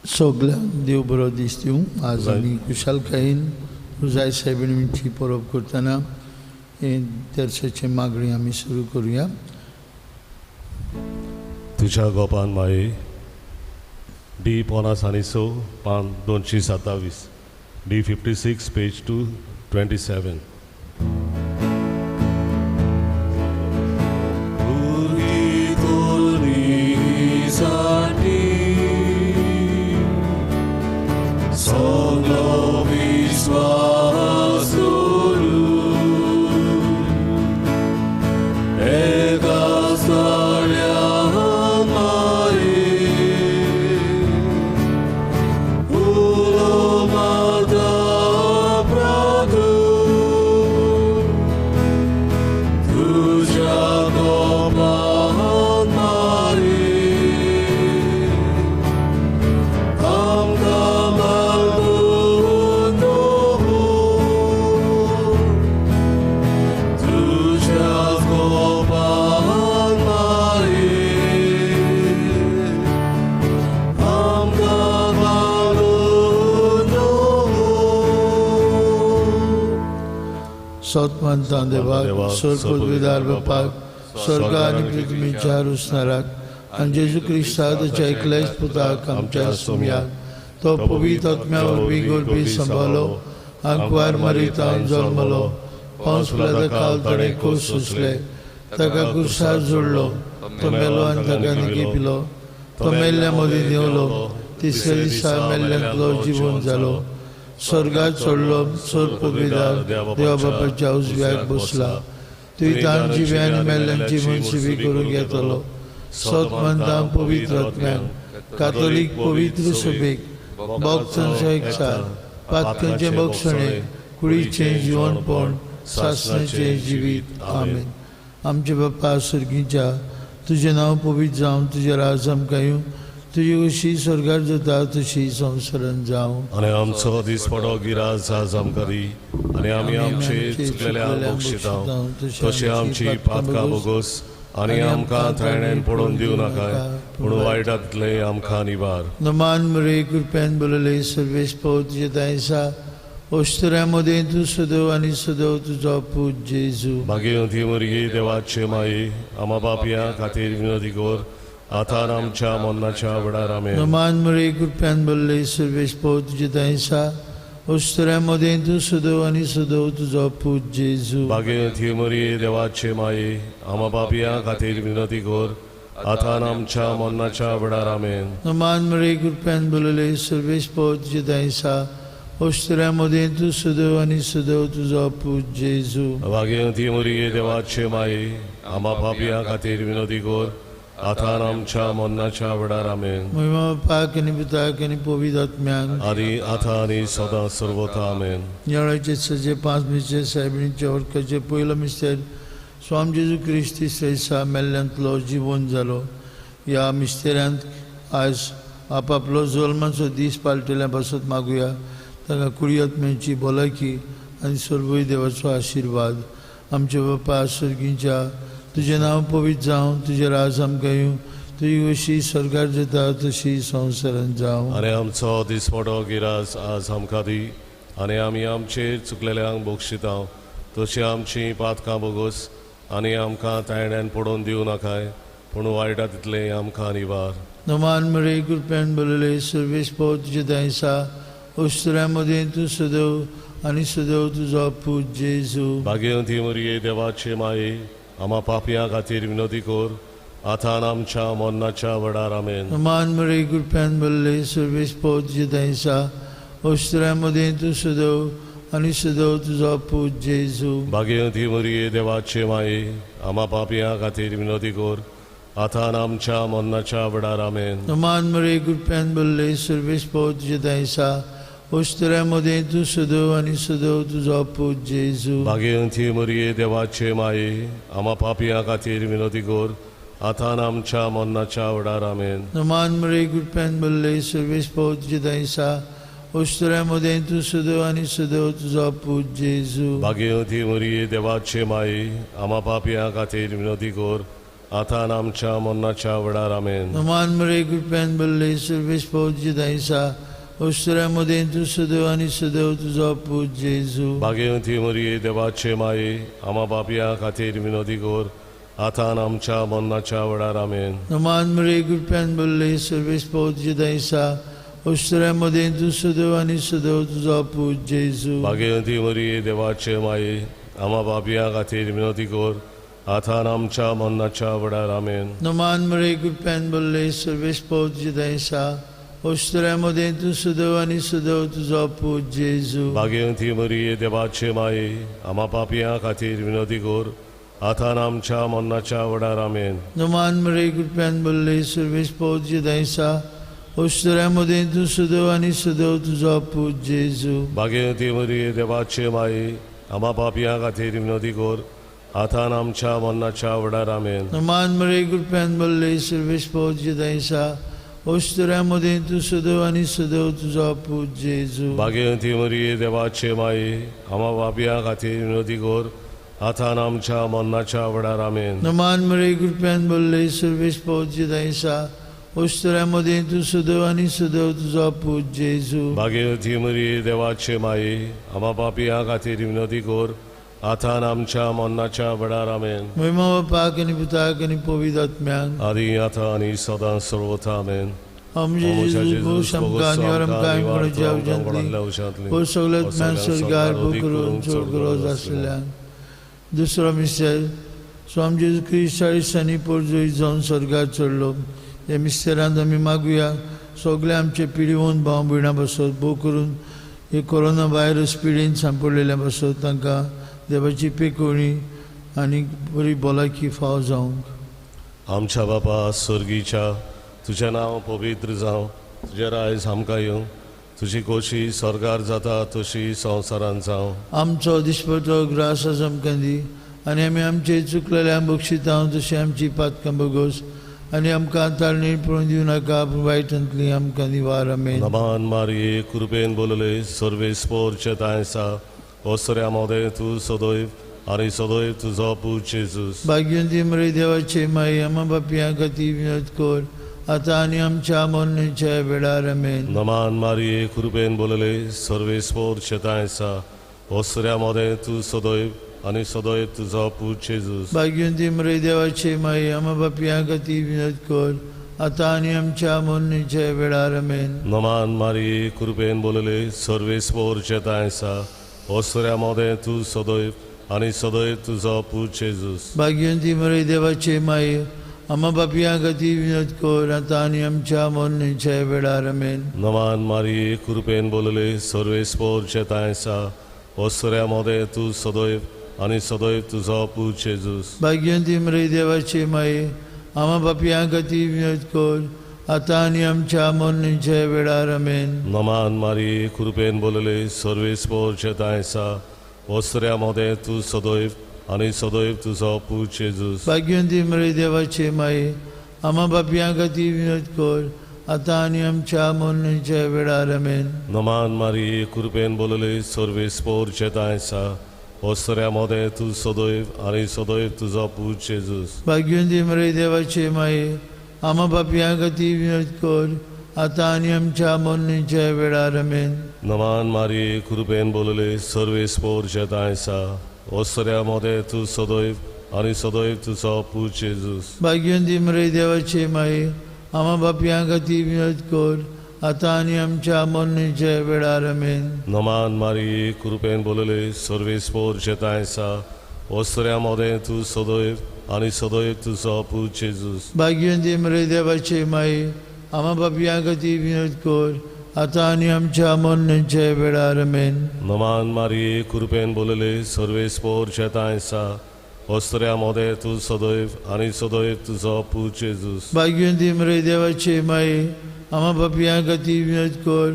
सगळ्यांक देव बरो दीस दिवं. आज आमी खुशालकायेन रुजाय सायबिणीची परब करतना हे तेर्साची मागणी आमी सुरू करुया. तुझ्या गोपान माये डी 50 आनी 6 पान 227 डी 56 पेज 227. सतमंतां देवाक, स्वर्गपदवीदार बापाक, स्वर्ग आनी पृथ्वीच्या रुसणाराक आनी जेजू क्रिस्ता ताच्या एकल्याच पुताक आमच्या सोम्याक, तो पवित्र आत्म्या वरवीं गोरबी सांबाळलो, आंकवार मरितान जल्मलो, पावस काल ताणें खोस सोंसले, ताका कुर्सार जोडलो, तो मेलो आनी ताका निकिपिलो, तो मेल्ल्या मदीं देंवलो, तिसऱ्या दिसा मेल्ल्यांतलो जिवन जालो, स्वर्गात चडलो, स्वर्ग पदवीदार देवा बापाच्या उजव्याक बसला, तुवें जिव्या आनी मेल्ल्यांची मनशिबी करूंक येतलो. सतमंतां पवित्र आत्म्यांक, कातोलीक पवित्र सभेक, भक्तांचो एकचार, पातकांचें बक्षणें, कुडीचें जिवनपण, सासणाचें जिवीत. आमेन. आमचे बापा स्वर्गीच्या, तुजें नांव पवित्र जावं, तुजें राज आमकां येवं, तुजी कशी स्वर्गार जाता तशी संवसारान जावं. आनी आमचो दिसपडो गिराज आज आमकां दी आनी आमी आमचे चुकलेल्यांक बक्षिता तशी आमची पातकां बोगोस आनी आमकां थेण्यान पडोवन दिवं नाकाय, पूण वायटांतलें आमकां निवार. नमान मरे कृपेन बोलले सर्वेस पाव तुजे दायसा ओस्तऱ्या मदें तूं सदैव आनी सदैव तुजो पूत जेजू. भाग्यवती मुरगी देवाचे माये आमा पापयां खातीर विनोदी कर आतां आमच्या मरणाच्या वेळार. आमेन. नमान मरे कृपेन बोलले सर्वेस पाव तुजे दायसा ओस्तऱ्या मदें तूं सदैव आनी सदैव तुजो पूत जेजू. भाग्यवती मरिये देवाचे माये आमा पापयां खातीर विनंती कर आतां आमच्या मरणाच्या वेळार. आमेन. नमान मरे कृपेन बोलले सर्वेस पाव तुजे दायसा ओस्तऱ्या मदें तूं सदैव आनी सदैव तुजो पूत जेजू. भाग्यवती मरिये देवाचे माये आमा पापयां खातीर विनंती कर आतां आमच्या मरणाच्या वेळार. आमेन. महिमा बापाक आनी पुताक आनी पवित्र आत्म्याक आनी आतां आनी सदां सर्वथा. आमेन. नियाळाचे सजे 5 मिस्तेर सायबिणीच्या वर्गाचे पयलो मिस्तेर स्वामी जेजू क्रिस्त तिसऱ्या दिसा मेल्ल्यांतलो जिवन जालो. ह्या मिस्तेरांत आज आपापलो जल्माचो दीस पाळटल्या पासत मागुया तांकां कुडी आत्म्यांची भलायकी आनी सर्वय देवाचो आशिर्वाद. आमचे बापा स्वर्गीच्या, तुजें नांव पवित्र जावं, तुजें राज आमकां येवं, तुजी कशी स्वर्गार जाता तशी संवसारान जावं. आनी आमचो दिसपडो गिराज आज आमकां दी आनी आमी आमचेर चुकलेल्यांक बक्षिता तशी आमची पातकां बोगोस आनी आमकां तायण्यान पडोवन दिवं नाकाय, पूण वायटा तितलें आमकां निवार. नमान मरे कृपेन बोलले सर्वेस पाव तुजें दायसा ओस्तऱ्या मदें तूं सदैव आनी सदैव तुजो पूत जेजू. भाग्यवती मरिये देवाचे माये आमा पापयां खातीर विनोदी कर आतां आमच्या मरणाच्या वेळार. आमेन. नमान मरे कृपेन बोलले सर्वेस पाव तुजें दायसा ओस्तऱ्या मदें तूं सदैव आनी सदैव तुजो पूत जेजू. भाग्यवती मरिये देवाचे माये आमा पापयां खातीर विनोदी कर आतां आमच्या मरणाच्या वेळार. आमेन. नमान मरे कृपेन बोलले सर्वेस पाव तुजें दायसा ओस्तऱ्या मदें तूं सदैव आनी सदैव तुजो पूत जेजू. भाग्यवती मरिये देवाचे माये आमा पापयां खातीर विनोदी कर आतां आमच्या मरणाच्या वेळार. आमेन. नमान मरे कृपेन बोलले सर्वेस पाव तुजें दायसा ओस्तऱ्या मदें तूं सदैव आनी सदैव तुजो पूत जेजू. भाग्यवती मरिये देवाचे माये आमा पापयां खातीर विनोदी कर आतां आमच्या मरणाच्या वेळार आमेन. नमान मरे कृपेन बल्ले सर्वेस पौज दायसा ओस्तऱ्या मदें तूं सदैव आनी सदैव तुजो पूत जेजू. भाग्यवती मरिये देवाचे माये आमा बापया खातीर विनोदी कर आतां आमच्या मरणाच्या वेळार आमेन. नमान मरे कृपेन बल्ले सर्वेस पौज दायसा ओस्तऱ्या मदें तूं सदैव आनी सदैव तुजो पूत जेजू. भाग्यवती मरिये देवाचे माये आमा बापया खातीर विनोदी कर आतां आमच्या मरणाच्या वेळार आमेन. नमान मरे कृपेन बल्ले सर्वेस पौज दायसा ओस्तऱ्या मदें तूं सदैव आनी सदैव तुजो पूत जेजू. भाग्यवती मरिये देवाचे माये आमा पापया खातीर विनोदी कर आतां आमच्या मरणाच्या वेळार आमेन. नमान मरे कृपेन बल्ले सर्वेस पौज दायसा ओस्तऱ्या मदें तूं सदैव आनी सदैव तुजो पूत जेजू. भाग्यवती मरिये देवाचे माये आमा पापया खातीर विनोदी कर आतां आमच्या मरणाच्या वेळार आमेन. नमान मरे कृपेन बल्ले सर्वेस पौज दायसा ओस्तऱ्या मदें तूं सदैव आनी सदैव तुजो पूत जेजू. भाग्यवती मरिये देवाचे माये आमा पापया खातीर विनोदी कर आतां आमच्या मरणाच्या वेळार आमेन. नमान मरे कृपेन बल्ले सर्वेस पौज दायसा ओस्तऱ्या मदें तूं सदैव आनी सदैव तुजो पूत जेजू. भाग्यवती मरिये देवाचे माये आमा पापया खातीर विनोदी कर आतां आमच्या मरणाच्या वेळार आमेन. महिमा बापाक आनी पुताक आनी पवित्र आत्म्याक आदी आतां आनी सदां सर्वथा आमेन. आमचे जेजू भोव आमकां निवार आमकां आमकां भोव सगळ्यात स्वर्गार भोव करून चड गरज आसलेल्यान. दुसरो मिस्तेर स्वामी जेजू क्रिस्त 40 दिसांनी पोरजोई जावन स्वर्गार चडलो. ह्या मिस्तेरांत आमी मागुया सगळे आमचे पिडिवंत भाव भयणां बसत भोव करून हे कोरोना व्हायरस पिडीन सांपडलेल्या बसत तांकां देवाची पेकोवणी आनी बरी भलायकी फाव जावंक. आमच्या बापा स्वर्गीच्या तुजें नांव पवित्र जावं, तुजें रायज आमकां येवं, तुजी खोशी स्वर्गार जाता तशी संवसारांत जावं. आमचो दिसपटो ग्रास आमकां दी आनी आमी आमचे चुकलेल्या बक्षितां तशी आमची पातकां बगोस आनी आमकां ताळणी पळोवन दिवं नाका पूण वायटांतली आमकां निवार आमेन. नमान मारये कृपेन बोलले सर्वेस पोरचे दायसा ओसऱ्या मोदें तूं सदैव आनी सदैव तुजो पूत जेजूस. भाग्यवंती मरे देवाचे माई आमा बापया खातीर विनोद कर आतां आनी आमच्या मरणाच्या वेळार आमेन. नमान मारये कृपेन बोलले सर्वेस पोरचे दायसा ओसऱ्या मोदें तूं सदैव आनी सदैव तुजो पूत जेजूस. भाग्यवंती मरे देवाचे माई आमा बापया खातीर विनोद कर आतां आनी आमच्या मरणाच्या वेळार आमेन. नमान मारये कृपेन बोलले सर्वेस पोरचे दायसा ओसऱ्या मोदें तूं सदैव आनी सदैव तुजो पूत जेजूस. भाग्यवंती मरे देवाचे माये आमा बापया खातीर विनोद कर आतां आनी आमच्या मरणाच्या वेळार आमेन. नमान मारये कृपेन बोलले सर्वेस पोरचे दायसा ओसऱ्या मोदें तूं सदैव आनी सदैव तुजो पूत जेजूस. भाग्यवंती मरे देवाचे माये आमा बापया खातीर विनोद कर आतां आनी आमच्या मरणाच्या वेळार आमेन. नमान मारये कृपेन बोलले सर्वेस पोरचे दायसा ओसऱ्या मोदें तूं सदैव आनी सदैव तुजो पूत जेजूस. भाग्यवंती मरे देवाचे माये आमा बापया खातीर विनोद कर आतां आनी आमच्या मरणाच्या वेळार आमेन. नमान मारये कृपेन बोलले सर्वेस पोरचे दायसा ओसऱ्या मोदें तूं सदैव आनी सदैव तुजो पूत जेजूस. भाग्यवंती मरे देवाचे माये आमा बापया खातीर विनोद कर आतां आनी आमच्या मरणाच्या वेळार आमेन. नमान मारये कृपेन बोलले सर्वेस पोरचे दायसा ओसऱ्या मोदें तूं सदैव आनी सदैव तुजो पूत जेजूस. भाग्यवंती मरे देवाचे माये आमा बापया खातीर विनोद कर आतां आनी आमच्या मरणाच्या वेळार आमेन. नमान मारये कृपेन बोलले सर्वेस पोरचे दायसा ओसऱ्या मोदें तूं सदैव आनी सदैव तुजो पूत जेजूस. भाग्यवंती मरे देवाचे माये आमा बापया खातीर विनोद कर आतां आनी आमच्या मरणाच्या वेळार आमेन. नमान मारये कृपेन बोलले सर्वेस पोरचे दायसा ओसऱ्या मोदें तूं सदैव आनी सदैव तुजो पूत जेजूस. भाग्यवंती मरे देवाचे माये आमा बापया खातीर विनोद कर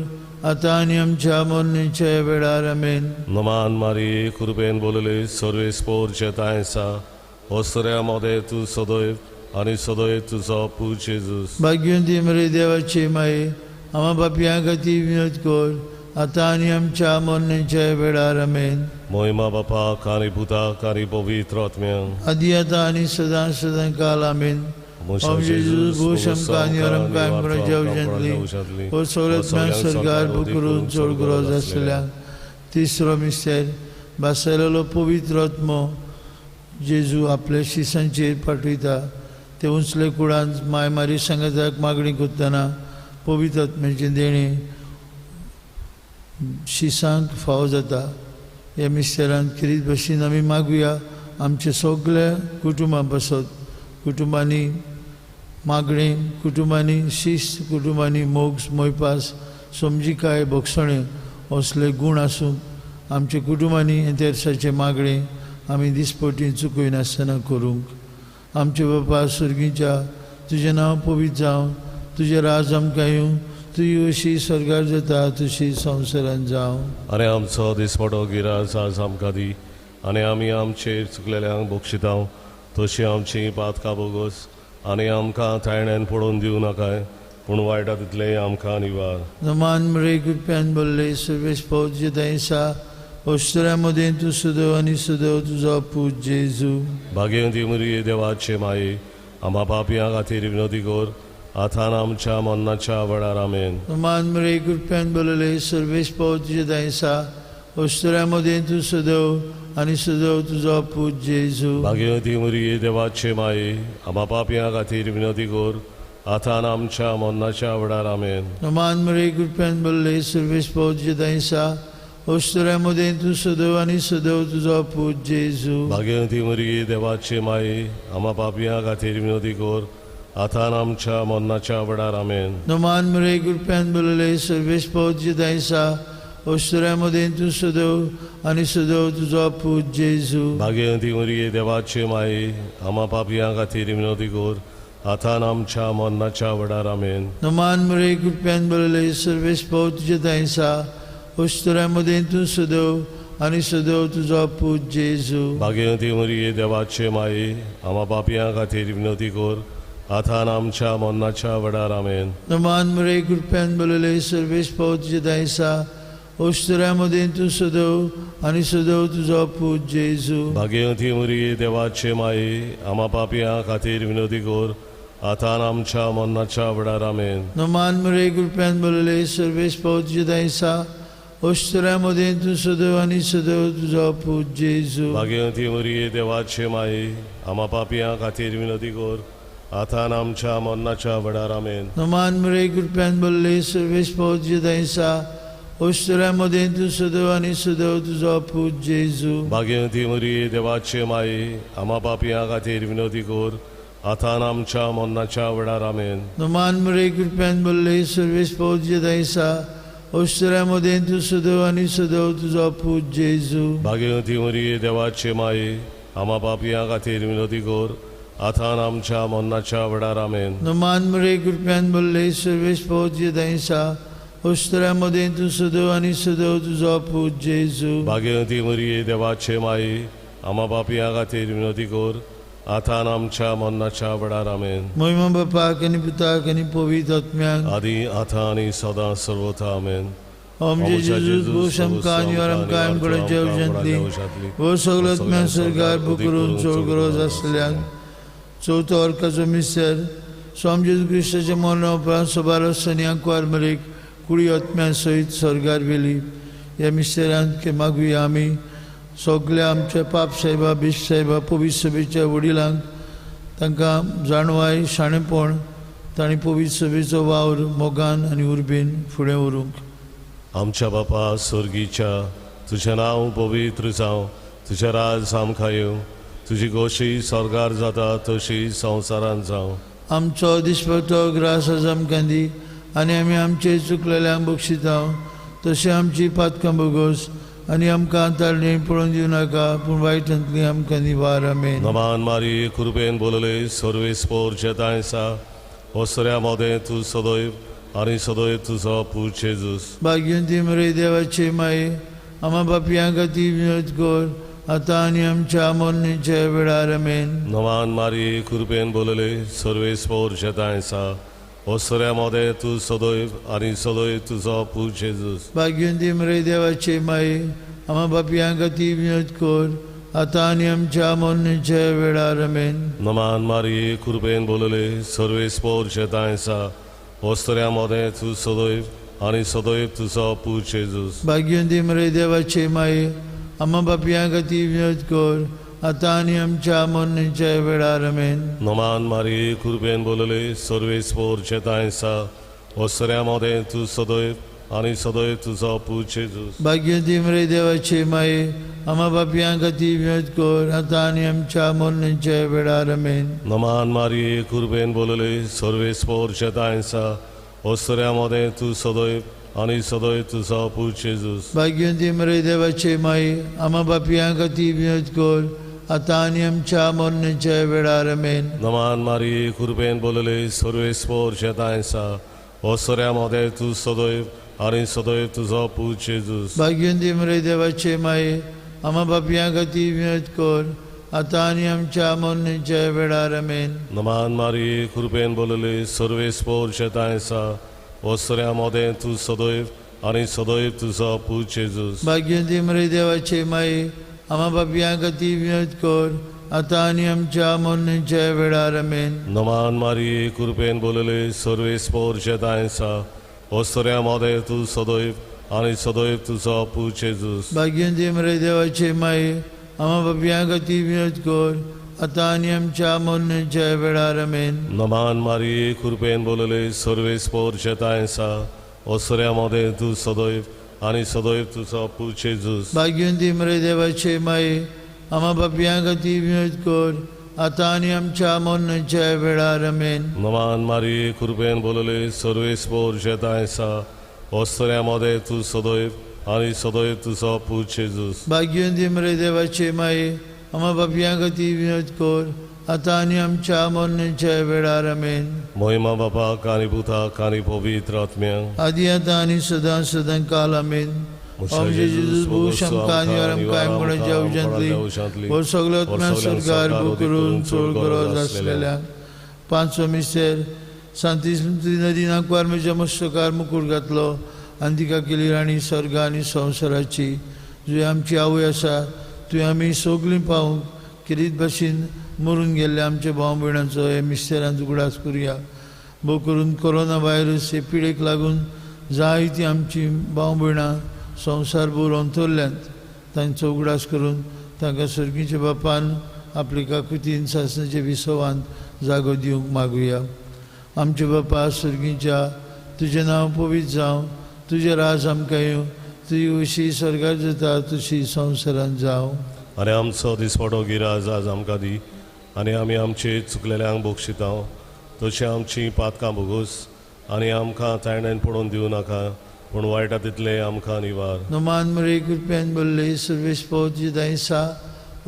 आतां आनी आमच्या मरणाच्या वेळार आमेन. नमान मारये कृपेन बोलले सर्वेस पोरचे दायसा ओसऱ्या मोदें तूं सदैव आनी सदैव तुजो पूत जेजूस. भाग्यवंती मरे देवाचे माये आमा बापया खातीर विनोद कर आतां आनी आमच्या मरणाच्या वेळार आमेन. मोहिमा बापाक आनी पुताक आनी पवित्र आत्म्याक, आदी आतां आनी सदां सदां काल आमेन. ओम जेजू भूश आमकां आनी आमकां जेवजांतली हो सगळ्यात सरकार करून चड गरज आसल्या. तिसरो मिस्तेर, भासयलेलो पवित्र आत्मो जेजू आपल्या शिसांचेर पाठयता. ते उंचले कुडान माय मारी सांगाताक मागणी करतना पवित्र आत्म्याचें देणें शिसांक फावो जाता. ह्या मिस्तेरान खेरीत भशेन आमी मागुया आमच्या सगळ्या कुटुंबां पासत, कुटुंबांनी मागणें, कुटुंबांनी शिस्त, कुटुंबांनी मोग, मोयपास, समजिकाय, भोगसणें असले गूण आसूंक आमच्या कुटुंबांनी तेरसाचें मागणें आमी दिसपटी चुकयनासतना करूंक. आमचे बापा सुर्गीच्या, तुजें नांव पवित्र जावं, तुजें राज आमकां येवं, तुजी अशी स्वर्गार जाता तशी संवसारान जावं. आनी आमचो दिसपटो गिरास आज आमकां दी, आनी आमी आमचेर चुकलेल्यांक बक्षिता तशी आमची पातकां बोगस, आनी आमकां तायण्यान पडोवन दिवं नाकाय, पूण वायटा तितलें आमकां निवार. नमान मरे कृपयान बोल्ले सर्वेस पौज दैसा ओस्तऱ्या मदें तूं सदैव आनी सदैव तुजो पूत जेजू. भाग्यवंती मुरये देवाचे माये, आमा पापयां खातीर विनोदी कर, आतां आमच्या मरणाच्या वेळार आमेन. नमान मरे कृपयान बोल्ले सर्वेस पौज दैसा ओस्तऱ्या मदें तूं सदैव आनी सदैव तुजो पूत जेजू. भाग्यवंती मुरये देवाचे माये, आमा पापयां खातीर विनोदी कर, आतां आमच्या मरणाच्या वेळार आमेन. नमान मरे कृपयान बोल्ले सर्वेस पौज दैसा ओस्तऱ्या मदें तूं सदैव आनी सदैव तुजो पूत जेजू. भाग्यवंती मुरये देवाचे माये, आमा पापयां खातीर विनोदी कर, आतां आमच्या मरणाच्या वेळार आमेन. नमान मरे कृपयान बोल्ले सर्वेस पौज दैसा ओस्तऱ्या मदें तूं सदैव आनी सदैव तुजो पूत जेजू. भाग्यवंती मुरये देवाचे माये, आमा पापयां खातीर विनोदी कर, आतां आमच्या मरणाच्या वेळार आमेन. नमान मरे कृपयान बोल्ले सर्वेस पौज दैसा ओस्तऱ्या मदें तूं सदैव आनी सदैव तुजो पूत जेजू. भाग्यवंती मुरये देवाचे माये, आमा पापयां खातीर विनोदी कर, आतां आमच्या मरणाच्या वेळार आमेन. नमान मरे कृपयान बोल्ले सर्वेस पौज दैसा ओस्तऱ्या मदें तूं सदैव आनी सदैव तुजो पूत जेजू. भाग्यवंती मुरये देवाचे माये, आमा पापयां खातीर विनोदी कर, आतां आमच्या मरणाच्या वेळार आमेन. नमान मरे कृपयान बोल्ले सर्वेस पौज दैसा ओस्तऱ्या मदें तूं सदैव आनी सदैव तुजो पूत जेजू. भाग्यवंती मुरये देवाचे माये, आमा पापयां खातीर विनोदी कर, आतां आमच्या मरणाच्या वेळार आमेन. नमान मरे कृपयान बोल्ले सर्वेस पौज दैसा ओस्तऱ्या मदें तूं सदैव आनी सदैव तुजो पूत जेजू. भाग्यवंती मुरये देवाचे माये, आमा पापयां खातीर विनोदी कर, आतां आमच्या मरणाच्या वेळार आमेन. नमान मरे कृपयान बोल्ले सर्वेस पौज दैसा ओस्तऱ्या मदें तूं सदैव आनी सदैव तुजो पूत जेजू. भाग्यवंती मुरये देवाचे माये, आमा पापयां खातीर विनोदी कर, आतां आमच्या मरणाच्या वेळार आमेन. नमान मरे कृपयान बोल्ले सर्वेस पौज दैसा ओस्तऱ्या मदें तूं सदैव आनी सदैव तुजो पूत जेजू. भाग्यवंती मुरये देवाचे माये, आमा पापयां खातीर विनोदी कर, आतां आमच्या मरणाच्या वेळार आमेन. मोहिमा बापाक आनी पुताक आनी पवित्र आत्म्याक, आदी आतां आनी सदां सर्वथा आमेन. ओम जेजू भूश आमकां आनी आमकां आमकां जेवजांतली हो सगळो आत्म्या सरकार करून चड गरज आसल्यान. चवथो अर्काचो मिस्तर, स्वामी जेजू क्रिस्ताच्या मरणा उपरांत सबार सन्यांक मरेक कुडी आत्म्या सयत स्वर्गार व्हेली. ह्या मिस्तेरांत मागुया आमी सगळ्या आमच्या पाप साहेबा, बिश साहेबा, पवित्र सभेच्या वडिलांक तांकां जाणवाय, शाणेपण, तांणी पवित्र सभेचो वावर मोगान आनी उर्बेन फुडें व्हरूंक. आमच्या बापा स्वर्गीच्या, तुजें नांव पवित्र जावं, तुजें राज आमकां येवं, तुजी गोशी स्वर्गार जाता तशी संवसारान जावं. आमचो दिसपटो ग्रास आज आमकां दी, आनी आमी आमचे चुकलेल्यांक बक्षिता तशें आमची पातकां बोगस, आनी आमकां ताळणी पळोवन दिवं नाका, पूण वायटांतली आमकां निवार आमेन. नमान मारी कृपेन बोलले सर्वेस पोर जेतायसा ओसऱ्या मोदें तूं सदैव आनी सदैव तुजो पूत जेजूस. भाग्यवंती मरे देवाचे माये, आमा बापयां खातीर विनोद कर, आतां आनी आमच्या मरणाच्या वेळार आमेन. नमान मारी कृपेन बोलले सर्वेस पोर जेतायसा ओसऱ्या मोदें तूं सदैव आनी सदैव तुजो पूत जेजूस. भाग्यवंती मरे देवाचे माये, आमा बापयां खातीर विनोद कर, आतां आनी आमच्या मरणाच्या वेळार. आमेन. नमान मारिये, कृपेन बोलले, सर्वेस्पोर शेतां आसा, ओसऱ्या मोदें तूं सदैव आनी सदैव तुजो पूत जेजूस. भाग्यवंती मरे देवाचे माये, आमा बापयां खातीर विनोद कर, आतां आनी आमच्या मरणाच्या वेळार. आमेन. नमान मारिये, कृपेन बोलले, सर्वेस्पोर शेतां आसा, ओसऱ्या मोदें तूं सदैव आनी सदैव तुजो पूत जेजूस. भाग्यवंती मरे देवाचे माये, आमा बापयां खातीर विनोद कर, आतां आनी आमच्या मरणाच्या वेळार. आमेन. नमान मारिये, कृपेन बोलले, सर्वेस्पोर शेतां आसा, ओसऱ्या मोदें तूं सदैव आनी सदैव तुजो पूत जेजूस. भाग्यवंती मरे देवाचे माये, आमा बापयां खातीर विनोद कर, आतां आनी आमच्या मरणाच्या वेळार. आमेन. नमान मारिये, कृपेन बोलले, सर्वेस्पोर शेतां आसा, ओसऱ्या मोदें तूं सदैव आनी सदैव तुजो पूत जेजूस. भाग्यवंती मरे देवाचे माये, आमा बापयां खातीर विनोद कर, आतां आनी आमच्या मरणाच्या वेळार. आमेन. नमान मारिये, कृपेन बोलले, सर्वेस्पोर शेतां आसा, ओसऱ्या मोदें तूं सदैव आनी सदैव तुजो पूत जेजूस. भाग्यवंती मरे देवाचे माये, आमा बापयां खातीर विनोद कर, आतां आनी आमच्या मरणाच्या वेळार. आमेन. नमान मारिये, कृपेन बोलले, सर्वेस्पोर शेतां आसा, ओसऱ्या मोदें तूं सदैव आनी सदैव तुजो पूत जेजूस. भाग्यवंती मरे देवाचे माये, आमा बापयां खातीर विनोद कर, आतां आनी आमच्या मरणाच्या वेळार. आमेन. नमान मारिये, कृपेन बोलले, सर्वेस्पोर शेतां आसा, ओसऱ्या मोदें तूं सदैव आनी सदैव तुजो पूत जेजूस. भाग्यवंती मरे देवाचे माये, आमा बापयां खातीर विनोद कर, आतां आनी आमच्या मरणाच्या वेळार. आमेन. नमान मारिये, कृपेन बोलले, सर्वेस्पोर शेतां आसा, ओसऱ्या मोदें तूं सदैव आनी सदैव तुजो पूत जेजूस. भाग्यवंती मरे देवाचे माये, आमा बापयां खातीर विनोद कर, आतां आनी आमच्या मरणाच्या वेळार. आमेन. महिमा बापाक आनी पुताक आनी पवित्र आत्म्याक, आदी आतां आनी सदां सदां काल. आमेन. आमचे जेजूस भूश आमकां आनी आमकां म्हणच्या उज्यांतली वर सगळ्या आत्म्या स्वर्गार करून चड गरज आसलेल्या. पांचवो मिस्तेर. सांती नदी नाकवार म्हज्या मस्तकार मुकूट घातलो आनी तिका केली राणी स्वर्ग आनी संवसाराची. तुवें आमची आवय आसा, तुवें आमी सगळीं पावूंक किरीत भाशेन मरून गेल्ले आमच्या भाव भयणांचो हे मिस्तेरांत उगडास करुया. भोव करून कोरोना व्हायरस हे पिडेक लागून जायतीं आमची भाव भयणां संवसार भर अंतरल्यांत, तांचो उगडास करून तांकां सर्गीच्या बापान आपले काकुतीन सासणाच्या विसवांत जागो दिवंक मागुया. आमचे बापा सर्गीच्या, तुजें नांव पवित्र जावं, तुजें राज आमकां येवं, तुजी अशी स्वर्गार जाता तशी संवसारांत जावं. आनी आमचो दिसवडो गिराज आज आमकां दी, आनी आमी आमचे चुकलेल्यांक बक्षिता तशी आमची पातकां भोगोस, आनी आमकां तायण्यान पडोवन दिवं नाका, पूण वायटा तितलें आमकां निवार. नमान मरे कृपेन बोल्ले, सर्वेस पवती दायसा,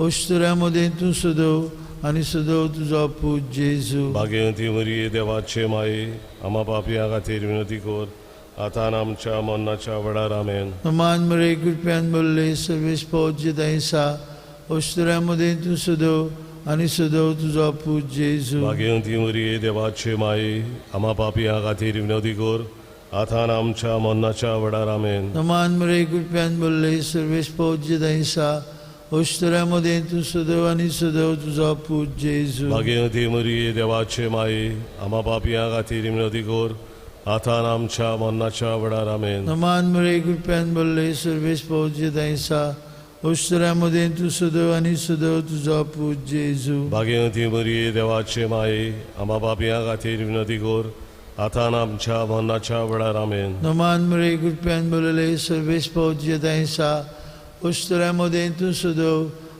ओस्तुऱ्या मदें तूं सदव आनी सदव तुजो पूत जेजू. भाग्यवंती मरिये देवाचे माये, आमा पापया खातीर विनंती कर, आतां आमच्या मरणाच्या वेळार. आमेन. नमान मरे कृपेन बोल्ले, सर्वेस पवती दायसा, ओस्तुऱ्या मदें तूं सदव आनी सदव तुजो पूत जेजू. भाग्यवंती मरिये देवाचे माये, आमा पापया खातीर विनंती कर, आतां आमच्या मरणाच्या वेळार. आमेन. नमान मरे कृपेन बोल्ले, सर्वेस पवती दायसा, ओस्तुऱ्या मदें तूं सदव आनी सदव तुजो पूत जेजू. भाग्यवंती मरिये देवाचे माये, आमा पापया खातीर विनंती कर, आतां आमच्या मरणाच्या वेळार. आमेन. नमान मरे कृपेन बोल्ले, सर्वेस पवती दायसा, ओस्तुऱ्या मदें तूं सदव आनी सदव तुजो पूत जेजू. भाग्यवंती मरिये देवाचे माये, आमा पापया खातीर विनंती कर, आतां आमच्या मरणाच्या वेळार. आमेन. नमान मरे कृपेन बोल्ले, सर्वेस पवती दायसा, ओस्तुऱ्या मदें तूं सदव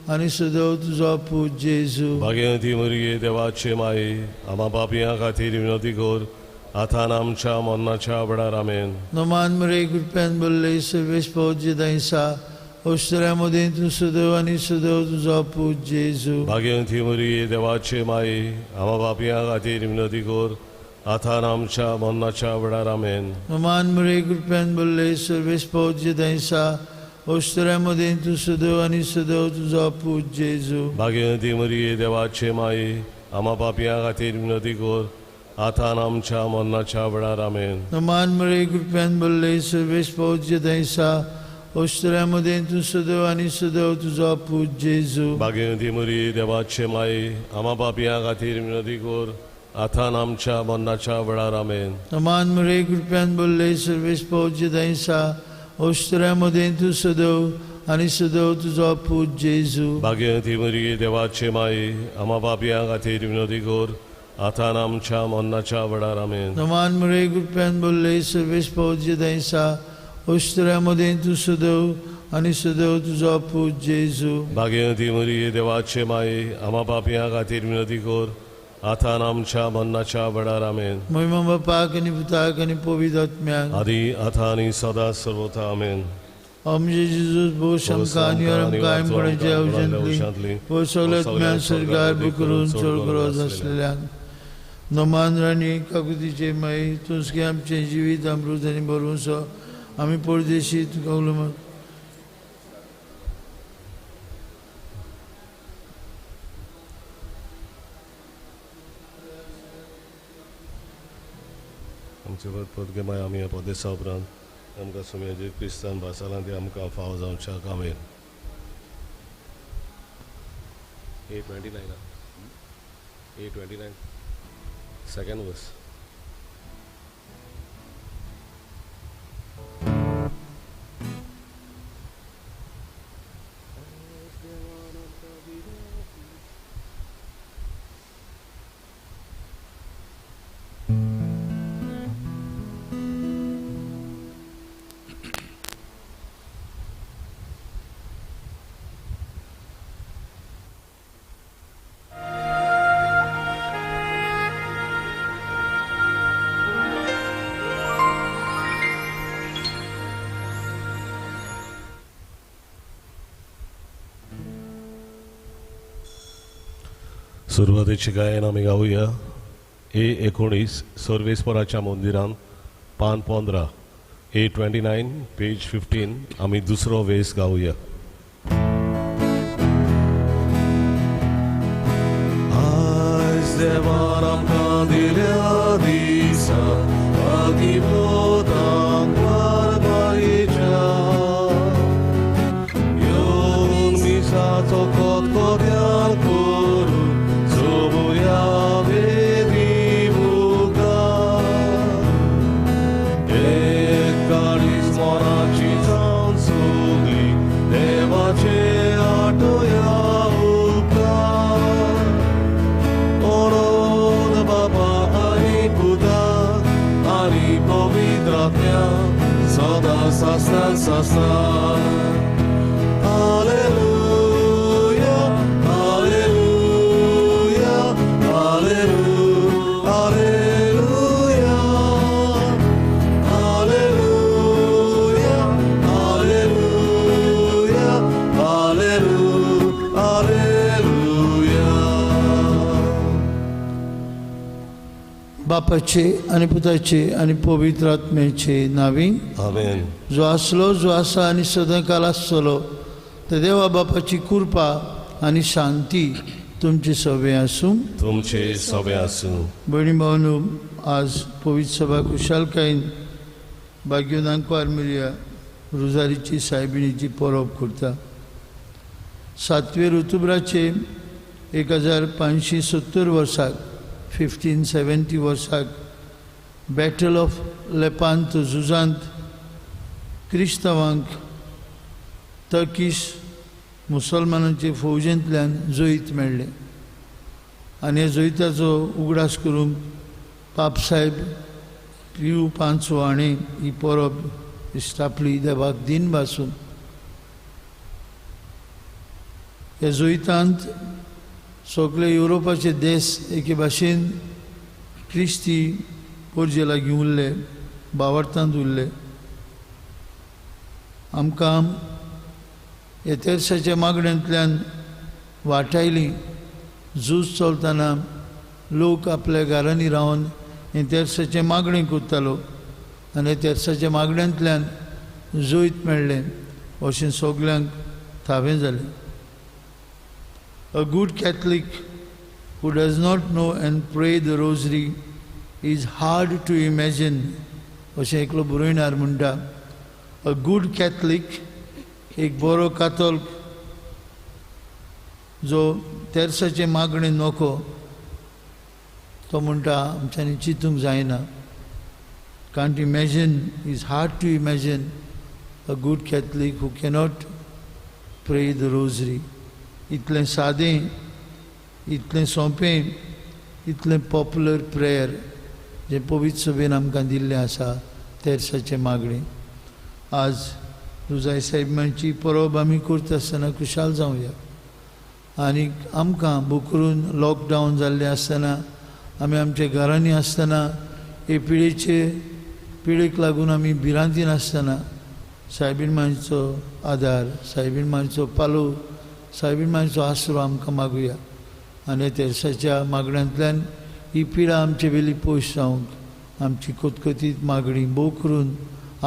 आनी सदव तुजो पूत जेजू. भाग्यवंती मरिये देवाचे माये, आमा पापया खातीर विनंती कर, आतां आमच्या मरणाच्या वेळार. आमेन. नमान मरे कृपेन बोल्ले, सर्वेस पवती दायसा, ओस्तुऱ्या मदें तूं सदव आनी सदव तुजो पूत जेजू. भाग्यवंती मरिये देवाचे माये, आमा पापया खातीर विनंती कर, आतां आमच्या मरणाच्या वेळार. आमेन. नमान मरे कृपेन बोल्ले, सर्वेस पवती दायसा, ओस्तुऱ्या मदें तूं सदव आनी सदव तुजो पूत जेजू. भाग्यवंती मरिये देवाचे माये, आमा पापया खातीर विनंती कर, आतां आमच्या मरणाच्या वेळार आमेन. नमान मरे कृपयान बोल्ले सर्वेस पौज्य दैसा ओस्तऱ्या मदें तूं सदैव आनी सदैव तुजो पूत जेजू. बागेवती मुरी देवाचे माई आमा पापयां खातीर विनंती कर आतां आमच्या मरणाच्या वेळार आमेन. नमान मरे कृपयान बोल्ले सर्वेस पौज्य दैसा ओस्तऱ्या मदें तूं सदैव आनी सदैव तुजो पूत जेजू. बागेवती मुरी देवाचे माई आमा पापयां खातीर विनंती कर आतां आमच्या मरणाच्या वेळार आमेन. नमान मरे कृपयान बोल्ले सर्वेस पौज्य दैसा ओस्तऱ्या मदें तूं सदैव आनी सदैव तुजो पूत जेजू. बागेवती मुरी देवाचे माई आमा पापयां खातीर विनंती कर आतां आमच्या मरणाच्या वेळार आमेन. महिमा बापाक आनी पुताक आनी पवित्र आत्म्याक आदी आतां आनी सदां सर्वथा आमेन. आमचे जेजूस भोव आमकां आनी आमकां कायमपणाच्या अवशांतली व सगळ्यात सरकार करून चड गरज आसलेल्यान नमान राणी काकुतीचे माई तुमचे आमचें जिवीत अमृत आनी बरोवचो आमी परदेशी तुका उलो. आमचे पदगे माय आमी ह्या परदेसा उपरांत आमकां सुम्याचे क्रिस्तान भासालां ती आमकां फावो जावच्या कामेन. 829 829 सेकंड वर्स. सुरवातेची गायन आमी गावया A 19 सर्वेस्पराच्या मंदिरान पान 15 A 29 page 15 आमी दुसरो वेस गावया. आयज देवान आमकां दिल्या दिसा भागीवतांक वारपायेच्या येवन मिसाचो खतखत्यान करून सोबुया वेदी मुखार. एक काळीज मनाची जावन सगली देवाचे आठोया उपकार. ओरोद बाबा आनी पुताक आनी पवित्र आत्म्याक सदां सासणां सासणां. Alleluia, Alleluia, Alleluia, Alleluia, Alleluia, Alleluia, Alleluia, Alleluia. बापाचे आनी पुताचे आनी पवित्र आत्म्याचे नावी आमेन. जो आसलो जो आसा आनी सदांकाल आसतलो त्या देवा बापाची कृपा आनी शांती तुमचे सवे आसूं. तुमचे सवे आसूं. भयणी भावनो आज पवित्र सभा खुशालकायेन भाग्योनांकवार मिरया रोजारीची सायबिणीची परब करता. सातवे ऋतुब्राचे 1570 वर्साक 1570 वर्साक बॅटल ऑफ लेपांत झुजांत क्रिस्तांवांक टर्कीश मुसलमानांचे फौजेंतल्यान जैत मेळ्ळें आनी ह्या जैताचो उगडास करूंक पापसाहेब पियू पांचवो हाणें ही परब स्थापली देवाक दिन भासून. ह्या जैतांत सगळे युरोपाचे देश एके भाशेन क्रिस्ती पोरजे लागीं उरले, बावडतांत उरले. आमकां ह्या तेर्साच्या मागण्यांतल्यान वाटायली. झूज चलतना लोक आपल्या घरांनी रावन हें तेर्साचें मागणें करतालो आनी तेर्साच्या मागण्यांतल्यान जैत मेळ्ळें अशें सगल्यांक थावें जालें. A good Catholic who does not know and pray the rosary Is hard to imagine अशें एकलो बरोयणार म्हणटा. अ गूड कॅथलीक, एक बरो कातोल्क जो तेर्साचें मागणें नको, तो म्हणटा आमच्यांनी चिंतूंक जायना. Can't imagine, is hard to imagine a good Catholic who cannot pray the rosary. इतलें सादें, इतलें सोंपें, इतलें पॉपुलर प्रेयर जें पवित्र सभेन आमकां दिल्लें आसा, तेर्साचें मागणें. आज रुजाय साहेबांची परब आमी करता आसतना खुशाल जावया आनी आमकां बोकरून लॉकडावन जाल्लें आसतना, आमी आमच्या घरांनी आसतना, हे पिळेचे पिळेक लागून आमी भिरांतीन आसतना सायबीण मांयचो आदार, सायबीण मांयचो पालव, सायबीण मांयचो आसरो आमकां मागुया आनी तेर्साच्या मागण्यांतल्यान ही पिडा आमचे वेली पयस जावंक आमची कोतकोतीत मागणी भोव करून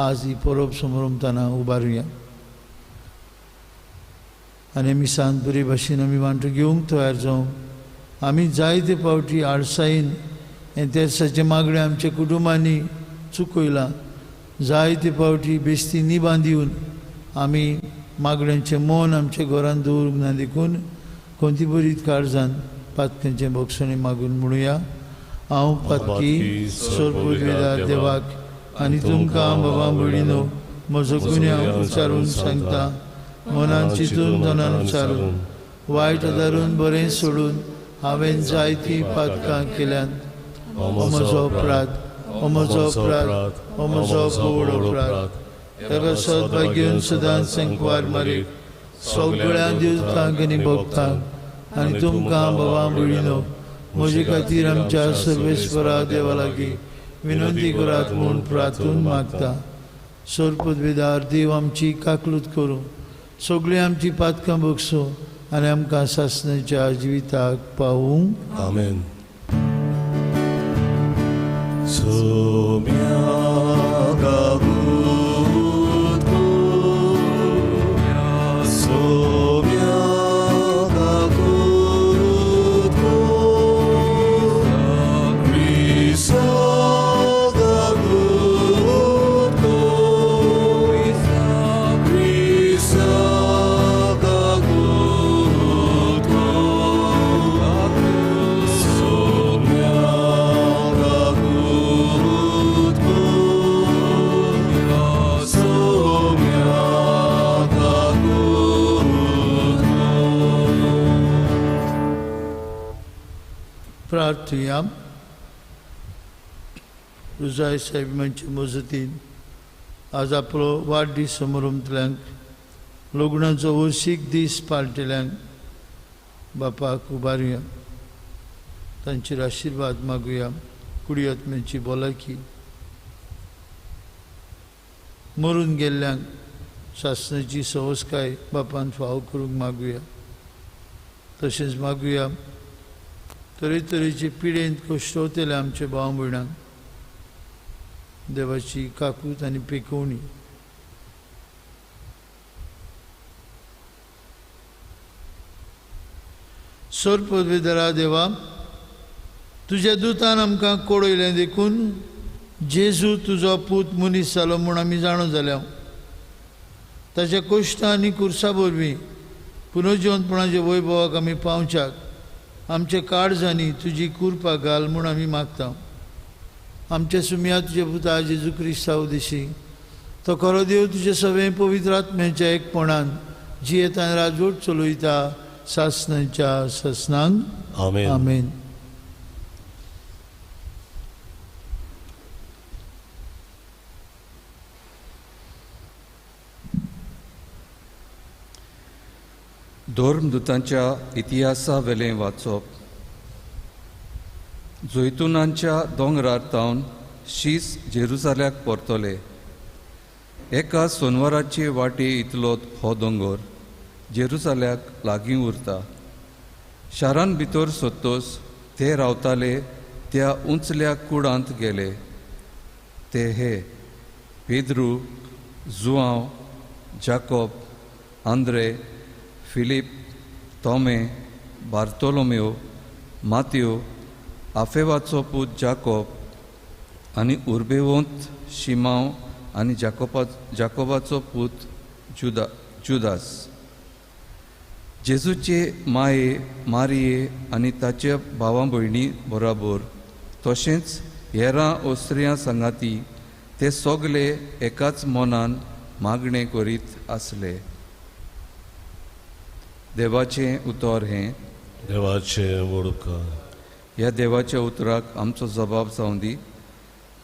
आज ही परब समरमतना उबारुया आनी आमी सांत बरे भाशेन आमी वांटो घेवंक तयार जावंक. आमी जायते फावटी आळसायेन हें तेर्साचें मागणें आमच्या कुटुंबांनी चुकयलां. जायते फावटी बेस्ती निबां दिवन आमी मागण्यांचें मन आमच्या घरान दवरूंक ना, देखून कोणती बरी काळजान पातक्यांचें बोगसणें मागून म्हणुया. हांव पातकी सोरपुरवेदार देवाक आनी तुमकां बाबा भयणीनो म्हजो गुन्यांव उच्चारून सांगता, मनान चिंतून मनान उच्चारून वायट आदारून बरें सोडून हांवें जायतीं पातकां केल्यांत. हो म्हजो अपराध, हो म्हजो अपराध, हो म्हजो व्हड अपराध. ताका सद्भाग्यून सदांच संकवार मारीत सगळ्या दिवतांक आनी भक्तांक आनी तुमकां बाबा भयणीनो म्हजे खातीर आमच्या सर्वेस्वरा देवा लागीं विनंती करात म्हूण प्रार्थून मागता. सोरपदवेदार देव आमची काकलूत करूं, सगळीं आमची पातकां बगसूं आनी आमकां सासणाच्या जिविताक पावूं. आमेन. प्रार्थुया. रुजाय साहेबांचे मजतीन आज आपलो वाडदीस समारंभतल्यांक, लग्नाचो वर्शीक दीस पाळटल्यांक बापाक उबारुया, तांचेर आशिर्वाद मागुया, कुडी आत्म्याची भलायकी, मरून गेल्ल्यांक सासणाची सवसकाय बापान फावो करूंक मागुया. तशेंच मागुया तरेतरेचे पिडेंत कश्टवतले आमचे भाव भयणांक देवाची काकूत आनी पेकोवणी. सोरपदवेदरा देवा, तुज्या दुतान आमकां कोडयलें देखून जेजू तुजो पूत मनीस जालो म्हूण आमी जाणो जाल्या. ताच्या कश्टां आनी कुर्सा वरवीं पुनर्जिवंतपणाच्या वैभवाक आमी पावच्याक आमच्या काळजांनी तुजी कृपा घाल म्हूण आमी मागता. आमच्या सुमया तुज्या पुता जेजू क्रिस्ता उदेशी तो खरो देव तुजे सगळें पवित्र आत्म्याच्या एकपणान जियेतान राजवट चलयता सासणाच्या सासणांक. आमेन. आमेन. धर्मदूतांच्या इतिहासा वेलें वाचप. जैतुनांच्या दोंगरार तावन शीस जेरुजाल्याक परतले. एका सोनवाराचे वाटे इतलो हो दोंगर जेरुजाल्याक लागीं उरता. शारान भितर सोदतोस ते रावताले त्या उंचल्या कुडांत गेले. ते हे पेद्रू, जुआंव, जाकोब, आंद्रे, फिलीप, तोमे, बार्तोलोमेव, मात्यो, आफेवाचो पूत जाकोब आनी उर्बेवंत शिमांव आनी जाकोबाचो पूत जुदास. जेजूचे माये मारिये आनी ताच्या भावा भयणी बराबर तशेंच हेरां ओस्त्रियां सांगाती ते सगले एकाच मनान मागणें करीत आसले. देवाचें उतर हें. देवाचें वडूक. ह्या देवाच्या उतराक आमचो जबाब जावं दी.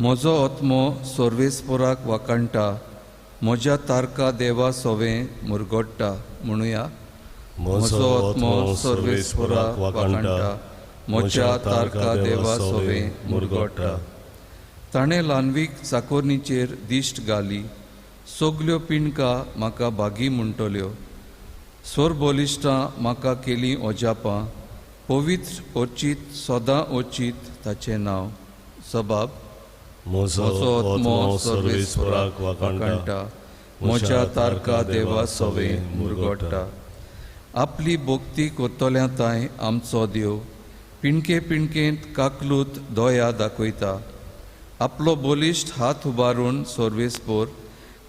म्हजो आत्मो सर्वेस्पोराक वाखाणटा, म्हज्या तारका देवा सोवें मुरगोडटा. म्हणुया, म्हजो आत्मो सर्वेस्पोराक वाखाणटा, म्हज्या तारका देवा सोवें मुरगोडटा. ताणें ल्हानवीक चाकोरणीचेर दिश्ट घाली, सगल्यो पिंडका म्हाका भागी म्हणटल्यो. सोरबोलिश्टां म्हाका केलीं अजापां, पवित्र ओचीत सदां ओचीत ताचें नांव. जबाब, म्हजो आत्मो सर्वेस्पोराक वाखाणटा, म्हज्या तारका देवा सोवें मुरगोडटा. आपली भक्ती करतल्या तांय आमचो देव पिणके पिणकेंत काकलूत दया दाखयता. आपलो बलिश्ट हात उबारून सर्वेस्पोर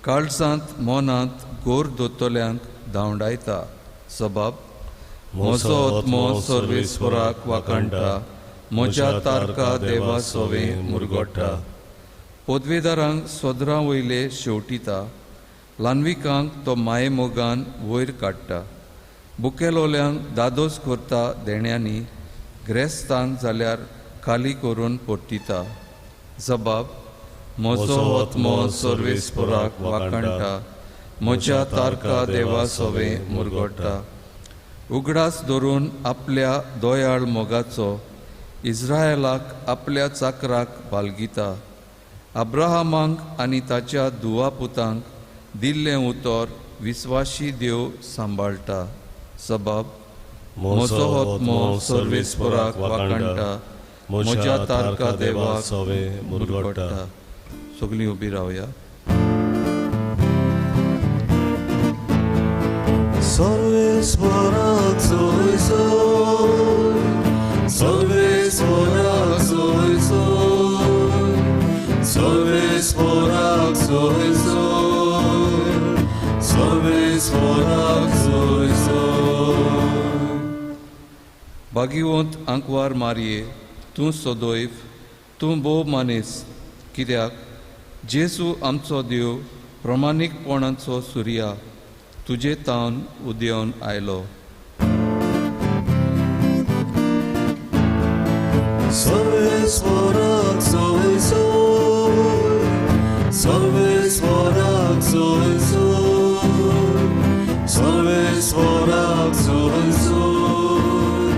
काळजांत मनांत गोर दोतल्यांक धांवडायता. जबाब, म्हजो आत्मो सर्वेस्पोराक वाखाणटा, म्हज्या तारका देवा सोवें मुरगोडटा. पदवेदारांक सोदरां वयले शेवटिता, ल्हानविकांक तो मायेमोगान वयर काडटा. बुकेलोल्यांक दादोस करता देण्यांनी, ग्रेस्तांक जाल्यार खाली करून परतिता. जबाब, म्हजो आत्मो सर्वेस्पोराक वाखाणटा, म्हज्या तारका देवा सोवें मुरगोडटा. उगडास धरून आपल्या दयाळ मोगाचो इस्रायलाक आपल्या चाकराक बालगिता. अब्राहमाक आनी ताच्या दुवा पुतांक दिल्लें उतर विस्वाशी देव सांबाळटा. जबाब, म्हजो आत्मो सर्वेस्पोराक वाखाणटा, म्हज्या तारका देवा सोवें मुरगोडटा. सगळीं उबी रावया. सर्वेस्पोराक सोय सोय, सर्वेस्पोराक सोय सोय, सर्वेस्पोराक सोय सोय, सर्वेस्पोराक सोय सोय. भागीवंत आंकवार मारये, तूं सदैव तूं भोव मानेस, कित्याक जेजू आमचो देव प्रमाणीकपणाचो सुर्या तुजे तावन उदेवन आयलो. सर्वेस्पोराक सोय सोय, सर्वेस्पोराक सोय सोय, सर्वेस्पोराक सोय सोय,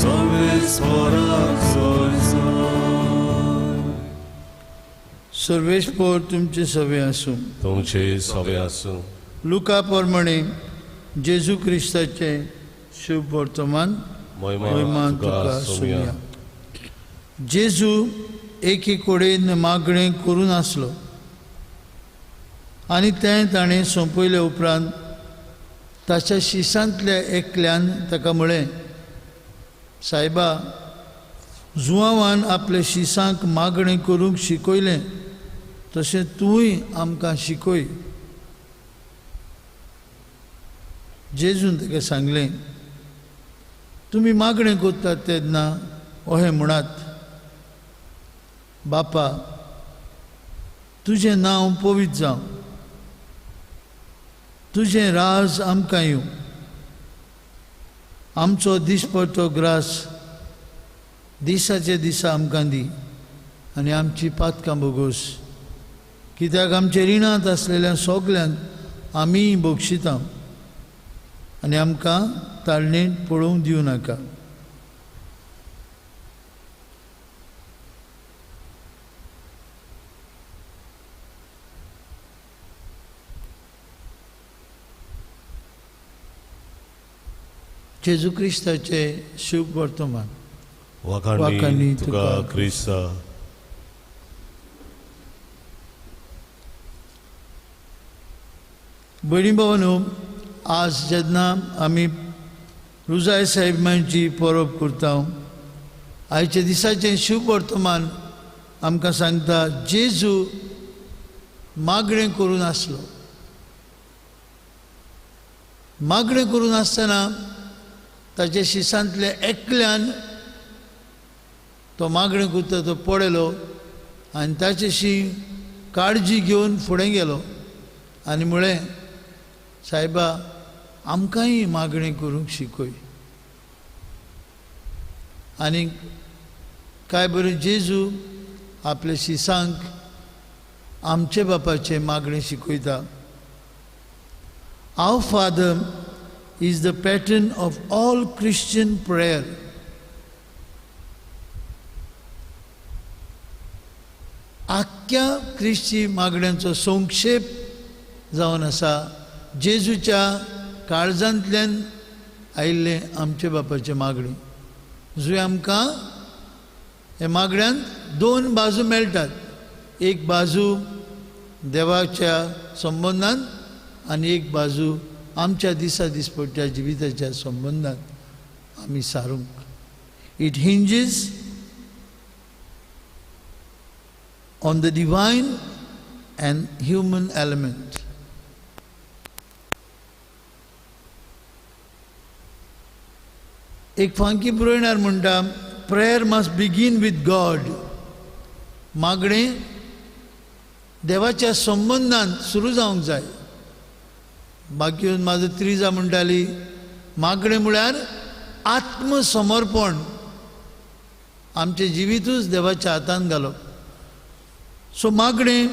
सर्वेस्पोराक सोय सोय. सर्वेस्पोर तुमचे सवे आसूं. तुमचे सवे आसूं. लुका प्रमाणे जेजू क्रिस्ताचें शुभ वर्तमान. महिमा तुका सोमया. जेजू एके कडेन मागणें करून आसलो आनी तें ताणें सोंपयले उपरांत ताच्या शिसांतल्या एकल्यान ताका म्हळें, सायबा, जुवांवान आपल्या शिसांक मागणें करूंक शिकयलें तशें तूंय आमकां शिकय. जेजून ताका सांगलें, तुमी मागणें करतात तेन्ना अहें म्हणात, बापा तुजें नांव पवित्र जावं, तुजें राज आमकां येवं, आमचो दिसपट्टो ग्रास दिसाचे दिसा आमकां दी आनी आमची पातकां भोगोस, कित्याक आमचे रिणांत आसलेल्या सगल्यांक आमी बक्षिता आनी आमकां ताळणेंत पळोवंक दिवं नाका. जेजू क्रिस्ताचे शुभ वर्तमान. वाखाणनी तुका क्रिस्ता. भयणी भावांनो, आज जेन्ना आमी रुजाय साहेबांची परब करता, आयच्या दिसाचें शुभ वर्तमान आमकां सांगता जेजू मागणें करून आसलो. मागणें करून आसतना ताच्या शिसांतल्या एकल्यान तो मागणें करता तो पळयलो आनी ताचेशी काळजी घेवन फुडें गेलो आनी म्हळें, सायबा आमकांय मागणें करूंक शिकय. आनी काय बरें जेजू आपल्या शिसांक आमचे बापाचें मागणें शिकयता. Our Father is the pattern of all Christian prayer. आख्या क्रिस्ती मागण्यांचो संक्षेप जावन आसा जेजूच्या काळजांतल्यान आयिल्लें आमचे बापाचें मागणें. जंय आमकां ह्या मागण्यांत दोन बाजू मेळटात, एक बाजू देवाच्या संबंदान आनी एक बाजू आमच्या दिसा दिसपट्ट्या जिविताच्या संबंदान आमी सारूंक. It hinges on the divine and human element. एक फांकी बरोवणार म्हणटा, prayer must begin with God. मागणें देवाच्या संबंदान सुरू जावंक जाय. बाकी म्हाजो त्रिजा म्हणटाली, मागणें म्हळ्यार आत्मसमर्पण, आमचें जिवितूच देवाच्या हातान घालप. सो मागणें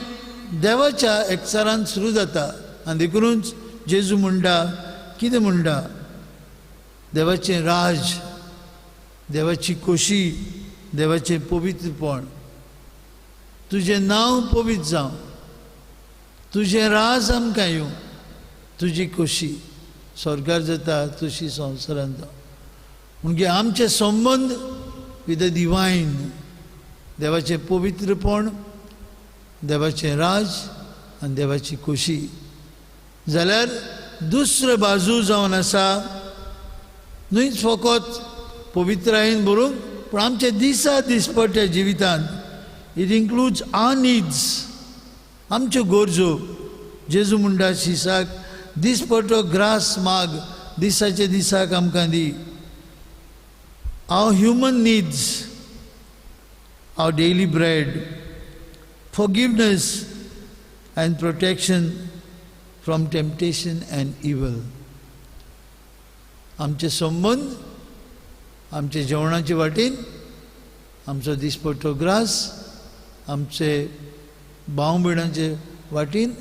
देवाच्या एकचारान सुरू जाता. आनी देखूनच जेजू म्हणटा, कितें म्हणटा, देवाचें राज, देवाची खोशी, देवाचें पवित्रपण. तुजें नांव पवित्र जावं, तुजें राज आमकां येवं, तुजी खोशी स्वर्गार जाता तशी संवसारांत जावं. म्हणजे आमचे संबंद विथ the divine, देवाचें पवित्रपण, देवाचें राज आनी देवाची खोशी. जाल्यार दुसरे बाजू जावन आसा न्हूच फकत पवित्रायेन बरोवंक, पूण आमच्या दिसा दिसपट्ट्या जिवितांत it includes our needs, आमच्यो गरजो. जेजू म्हणटा शिसाक, दिसपट्टो ग्रास माग, दिसाचे दिसाक आमकां दी. Our human needs, our daily bread, forgiveness and protection from temptation and evil. आमचे संबंद आमचे जेवणाचे वाटेन, आमचो दिसपट्टो ग्रास, आमचे भाव भयणांचे वाटेन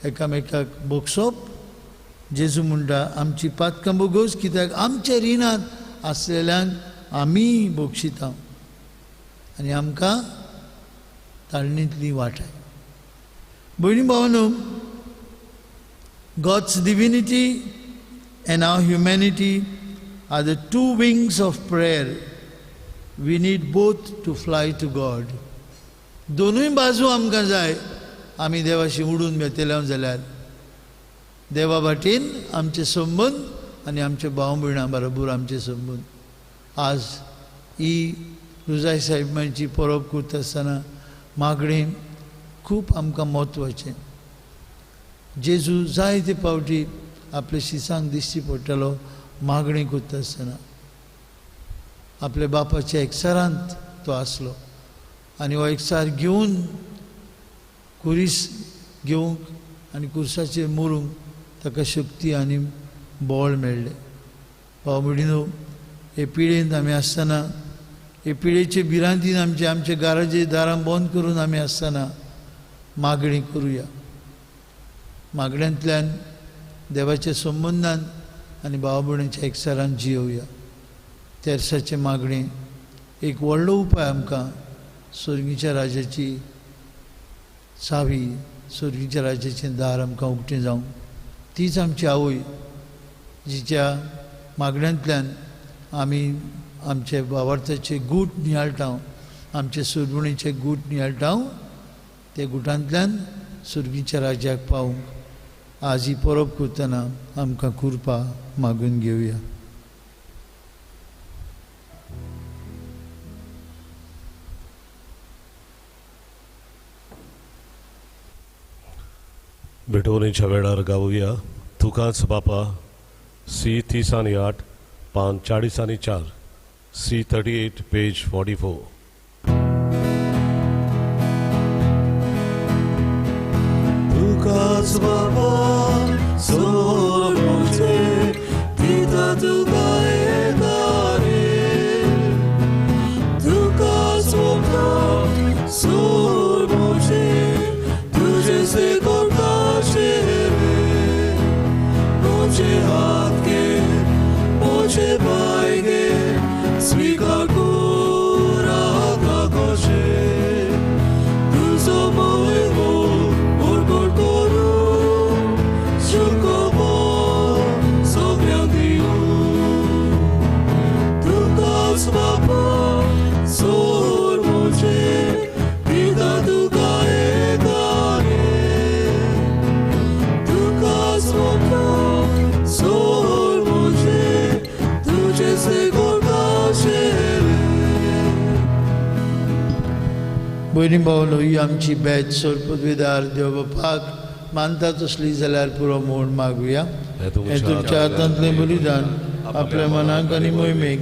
एकामेकाक बोगसोप. जेजू म्हणटा आमची पातकां बोगोस, कित्याक आमच्या रिणांत आसलेल्यांक आमी बोगशिता आनी आमकां ताळणींतली वाटाय. भयणी भावांनो, God's divinity and our humanity are the two wings of prayer. We need both to fly to God. दोनूय बाजू आमकां जाय. आमी देवाशी उडून घेतले जाल्यार देवा वाटेन आमचे संबंद आनी आमचे भाव भयणां बरोबर आमचे संबंद. आज ही रुजाय साहेबांची परब करता आसतना मागणें खूब आमकां म्हत्वाचें. जेजू जायते फावटी आपल्या शिसांक दिश्टी पडटालो मागणें करता आसतना. आपल्या बापाच्या एकचारांत तो आसलो आनी हो एकचार घेवन कुरीस घेवंक आनी कुर्साचेर मरूंक ताका शक्ती आनी बळ मेळ्ळें. भाव भयणीनो, हे पिळयेंत आमी आसतना, हे पिळयेचे भिरांतीन आमचे आमचे घराचे दारां बंद करून आमी आसतना मागणी करुया. मागण्यांतल्यान देवाच्या संबंदान आनी भाव भयणीच्या एकचारान जियोवया. तेरसाचें मागणें एक व्हडलो उपाय आमकां स्वर्गीच्या राजाची चावी, स्वर्गीच्या राजाचें दार आमकां उक्तें जावं. तीच आमची आवय जिच्या मागण्यांतल्यान आमी आमचे भावार्थाचे गूट नियाळटा, आमचे सुरबुणीचे गूट नियाळटा, ते गुटांतल्यान सुर्गीच्या राज्याक पावूंक आज ही परब करतना आमकां कृपा मागून घेवया. भेटवणीच्या वेळार गावया तुकाच बापा सी 30 आनी 8 पान 40 आनी 4 सी 38 पेज 44. तुकाच बाबा सोर मुझे दिता तुका एकारे तुकाच बाबा सोर मुझे तुझे से करता शेरे मुझे हाथ के मुझे पाएंगे स्वीकार करा कशे तुझो मोह उरगोड करू सुखबो सगळ्यांक दिवं तुकाच बापा सोर मुझे दिता तुका एकारे तुकाच बापा सोर मुझे तुझे से करता शेरे. भयणी भावनो, ही आमची बॅच सोरपदवीदार देव बापाक मानता तसली जाल्यार पुरो म्हूण मागुया. हें तुमच्या हातांतलें बलिदान आपल्या मनाक आनी मोहिमेक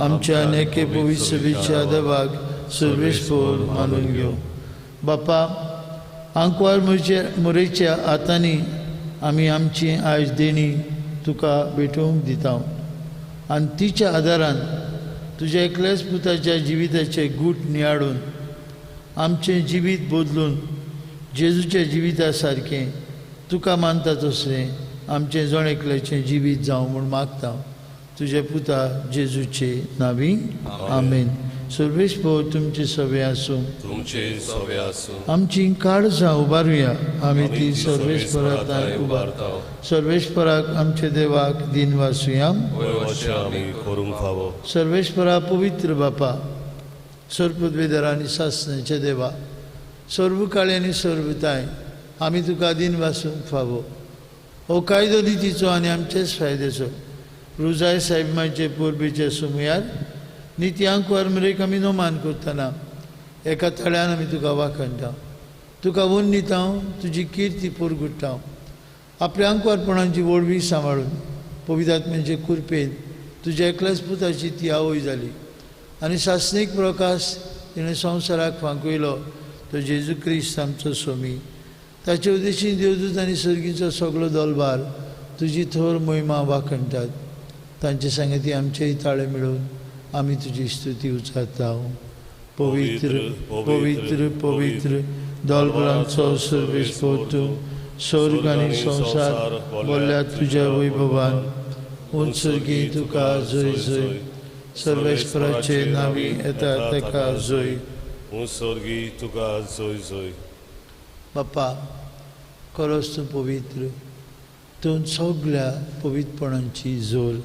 आमच्या नेके पवित्र सभेच्या देवाक सर्वेस्पोर मानून घेवं. बापा, आंकवार मुरेच्या हातांनी आमी आमची आयज देणी तुका भेटोवंक दिता आनी तिच्या आदारान तुज्या एकल्याच पुताच्या जिविताचे गूट नियाळून आमचें जिवीत बदलून जेजूच्या जिविता सारकें तुका मानता तसलें आमचें जण एकल्याचें जिवीत जावं म्हूण मागता तुज्या पुता जेजूचे नावी, आमेन. सर्वेस्पोर तुमचे सवे आसूं, तुमचे सवे आसूं. आमची काळजां उबारुया, आमी ती सर्वेस्पराक उबारता. सर्वेस्पराक आमच्या देवाक दिन वासुया. आमी करूंक फावो. सर्वेस्परा पवित्र बापा, सर्वपदवेदार आनी सासण्याच्या देवा, सर्व काळी आनी सर्वताय आमी तुका दिन वासूंक फावो. हो कायदो नितीचो आनी आमचेच फायद्याचो रुजाय साहेबाचे परबेचे सुमयार निती आंकवार मरेक आमी नोमान करतना एका तळ्यान आमी तुका वाखणटा, तुका वन्निता, तुजी किर्ती पुरगुट्टा. आपल्या आंकवारपणाची वळवी सांबाळून पवित्र आत्म्याचे कुरपेन तुज्या एकल्याच पुताची ती आवय जाली आनी सासणीक प्रकाश तिणें संवसाराक फांकयलो तो जेजू क्रिस्त आमचो स्वामी. ताचे उद्देशीन देवदूत आनी सर्गीचो सगलो दलबार तुजी थोर मोहिमा वाखणटात. तांचे सांगती आमचेय ताळे मेळून आमी तुजी स्तुती उचारता. पवित्र पवित्र पवित्र दलबरांचो सर्वेस्पोर तूं, स्वर्ग आनी संवसार बोल्ल्या तुज्या वैभवान. उंच सर्गी तुका जय जय, सर्वेस्पराचे नावी येता ताका जय. उंच सर्गी तुका जय जय. बापा, खरोच तूं पवित्र, तूं सगल्या पवित्रपणांची जोर.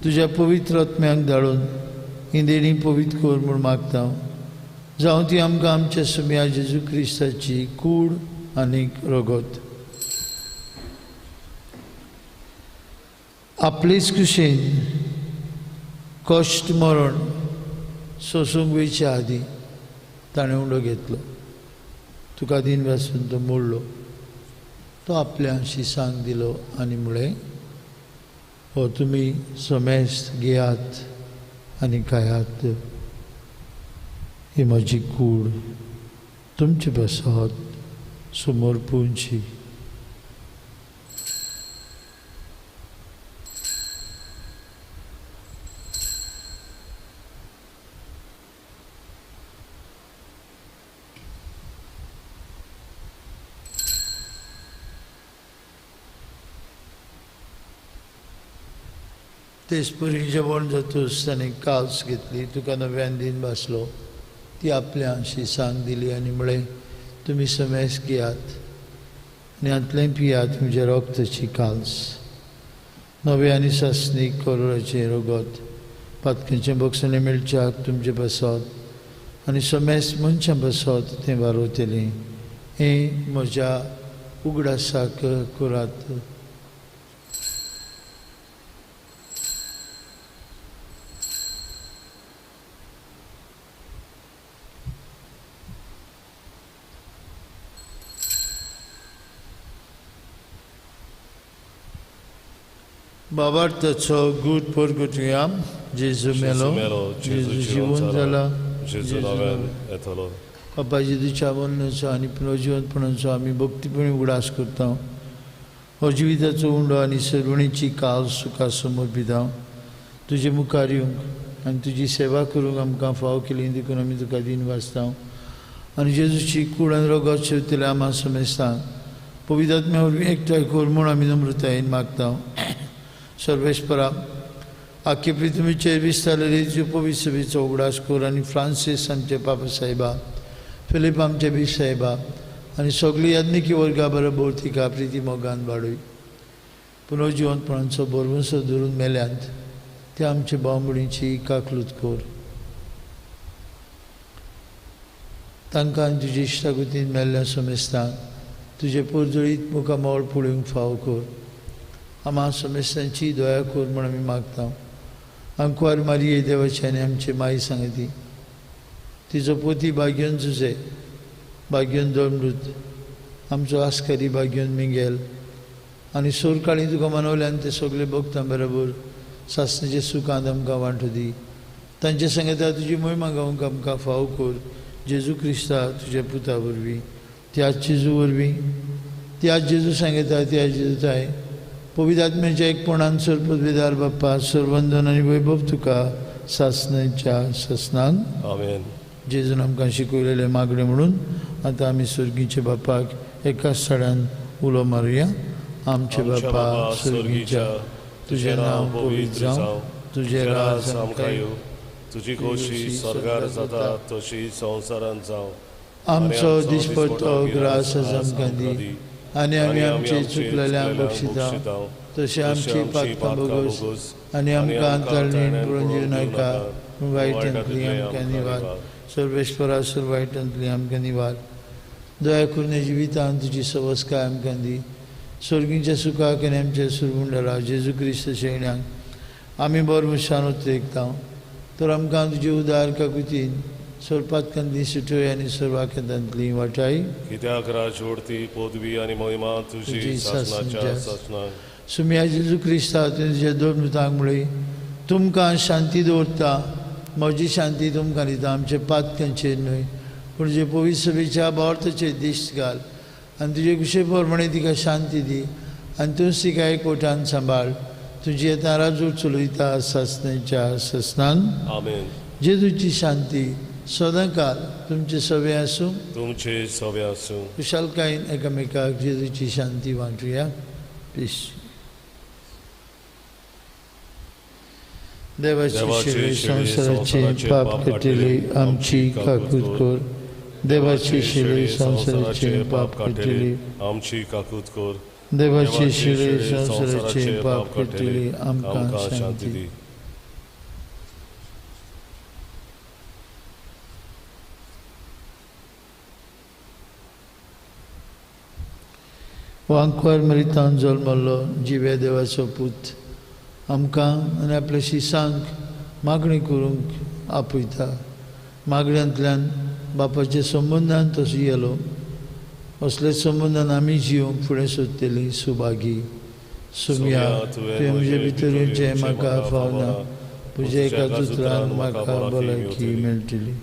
तुज्या पवित्र आत्म्याक धाडून ही देणी पवित्र कर म्हूण मागता. जावं ती आमकां आमच्या सुम्या जेजू क्रिस्ताची कूड आनी रगत. आपलेच कुशेन कश्ट मरण सोसूंक वयचे आदीं ताणें उंडो घेतलो, तुका दिन वासून तो मोडलो, तो आपल्या शिसांक दिलो आनी म्हळें, हो तुमी समेस्त घेयात आनी खायात, ही म्हजी कूड तुमचे पासत समर्पूंची. तेच परी जेवण जातूच ताणें काल्स घेतली, तुका नव्यान दिन भासलो, ती आपल्या शिसांक दिली आनी म्हळें, तुमी समेस्त घेयात आनी हांतलें पियात म्हज्या रक्ताची काल्स, नवें आनी सासणीक करोराचें रगत, पातकेचें बक्षणें मेळच्याक तुमचें पासत आनी समेस्त मनशां पासत तें वारवतलें. हें म्हज्या उगडासाक करात. बाबार्थाचो गूट परगटुया. जेजू मेलो, जेजू जिवन जाला, जेजू नव्यान येतलो. बापा जेजूच्या मरणाचो आनी पुनर्जिवंतपणाचो आमी भक्तीपणी उगडास करता. हो जिविताचो उंडो आनी सरवणीची काल सुखा समर्पिता. तुजे मुखार येवंक आनी तुजी सेवा करूंक आमकां फाव केली देखून आमी तुका दिन वाचता. आनी जेजूची कूड आनी रोगत शेवतले आमा समेस्तांक पवित्र आत्म्या वरवीं एकठांय कर म्हूण आमी नम्रतायेन मागता. सर्वेस्परा आख्खे पृथ्वीचेर विस्तारलेली तुजे पवित्र सभेचो उगडास कर आनी फ्रांसीस आमचे पापा साहेबा, फिलीप आमचे बीस साहेबा आनी सगळी याज्ञिकी वर्गा बरोबर तिका प्रिती मोगान वाडय. पुनर्जिवंतपणाचो भरवंसो धरून मेल्यांत त्या आमचे भावभयणीची काकलूत कर. तांकां तुजे इश्टागतीन मेल्ल्या समेस्तांक तुजे परजळीत मुखामळ पळोवंक फावो कर. आमा समेस्तांची दया कर म्हूण आमी मागता. आंकवार मारिये देवाची आनी आमचे माई सांगती, तिचो पोती भाग्योन जुजे, भाग्योन दोमृत, आमचो आस्कारी भाग्योन मिंगेल आनी सोरकाळी तुका मनवल्यान ते सगळे भक्तां बरोबर सासणाचे सुखांत आमकां वांटो दी. तांचे सांगता तुजी मोहिमा गावंक आमकां फावो कर. जेजू क्रिस्ता तुज्या पुता वरवीं, त्याच जेजू वरवीं, त्याच जेजू सांगता, त्याच जेजू पवित्र आत्म्याच्या एकपणान सर्वपदवीदार बाप्पा सर्वंदन आनी वैभव तुका सासणाच्या सासणान. आमेन. जेजून आमकां शिकयलेलें मागणें म्हणून आतां आमी स्वर्गीच्या बापाक एकाच सड्यान उलो मारुया. आमचे बापा स्वर्गीच्या, तुजें नांव पवित्र जावं, तुजें राज आमकां येवं, तुजी खोशी स्वर्गार जाता तशी संवसारांत जावं. आमचो दिसपट्टो ग्रास आज आमकां दी आनी आमी आमचे चुकलेल्यांक बक्षिता तशें आमची पातकां भोगोस आनी आमकां अंतर्लीण पळोवन दिवं नाका, पूण वायटांतली आमकां निवार. सर्वेस्परा सर वायटांतली आमकां निवार. दया करून जिवितांत तुजी सवस्काय आमकां दी. स्वर्गीच्या सुखाक आनी आमच्या सुरमुंडला जेजू क्रिस्त शेण्याक आमी बरो मनशान उतरेकता. तर आमकां तुजे उदार काकुतीन सोरपातकांतली सुटोय आनी सर्वाकांतांतली वाटाय. कित्याक राजवडती पदवी आनी महिमा तुजी सासणाच्या सासणाक. सुम्या जेजू क्रिस्ता तुज्या दोन मृतांक मुळे तुमकां शांती दवरता, म्हजी शांती तुमकां दिता. आमचे पातकांचेर न्हय पूण जे पवित्र सभेच्या भावार्थाचेर दिश्ट घाल आनी तुजे कुशे प्रमाणे तिका शांती दी आनी तूंच तिका एकवटान सांबाळ. तुजी येता राजू चलयता सासणाच्या सासणान. आमेन. जेजूची शांती सदांकाल तुमचे सवे आसूं, तुमचे सवे आसूं. कुशालकायेन एकामेकाक जेजूची शांती वांटुया. पीस. देवाची शिले संवसाराचे पाप काडटली आमची काकूत कर. देवाची शिले संवसाराचे पाप काडटली आमची काकूत कर. देवाची शिले संवसाराचे पाप काडटली आमकां शांती दी. आंकवार मरितान जल्मल्लो जिव्या देवाचो पूत आमकां आनी आपल्या शिसांक मागणी करूंक आपयता. मागण्यांतल्यान बापाच्या संबंदान तसो येलो, असले संबंदान आमी जिवंक फुडें सोदतली सुभागी. सुमया तुवें म्हजे भितर येवचें म्हाका फावना, तुज्या एका उतरान म्हाका भलायकी मेळटली.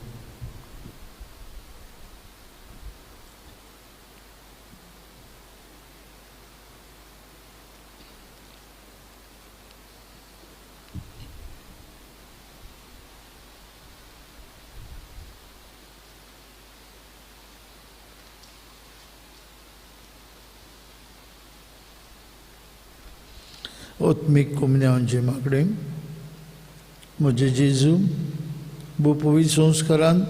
आत्मीक कोमन्यांचे मागणें. म्हजे जेजू, भोव संस्कारांत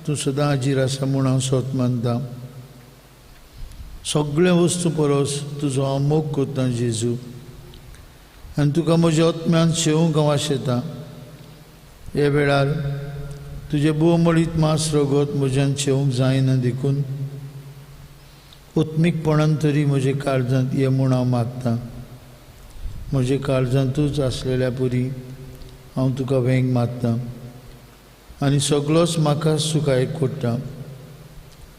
तूं सदां हाजीर आसा म्हूण हांव सोत मानता. सगळे वस्तू परस तुजो हांव मोग करतां जेजू, आनी तुका म्हज्या आत्म्यान शेवंक हांव आशेतां. ह्या वेळार तुजें भोवमळीत मांस रगत म्हज्यान शेवंक जायना देखून आत्मीकपणान तरी म्हज्या काळजांत ये म्हूण हांव मागतां. म्हज्या काळजांतूच आसलेल्या पुरी हांव तुका वेंग मारतां आनी सगळोच म्हाका सुखाय कोट्टा.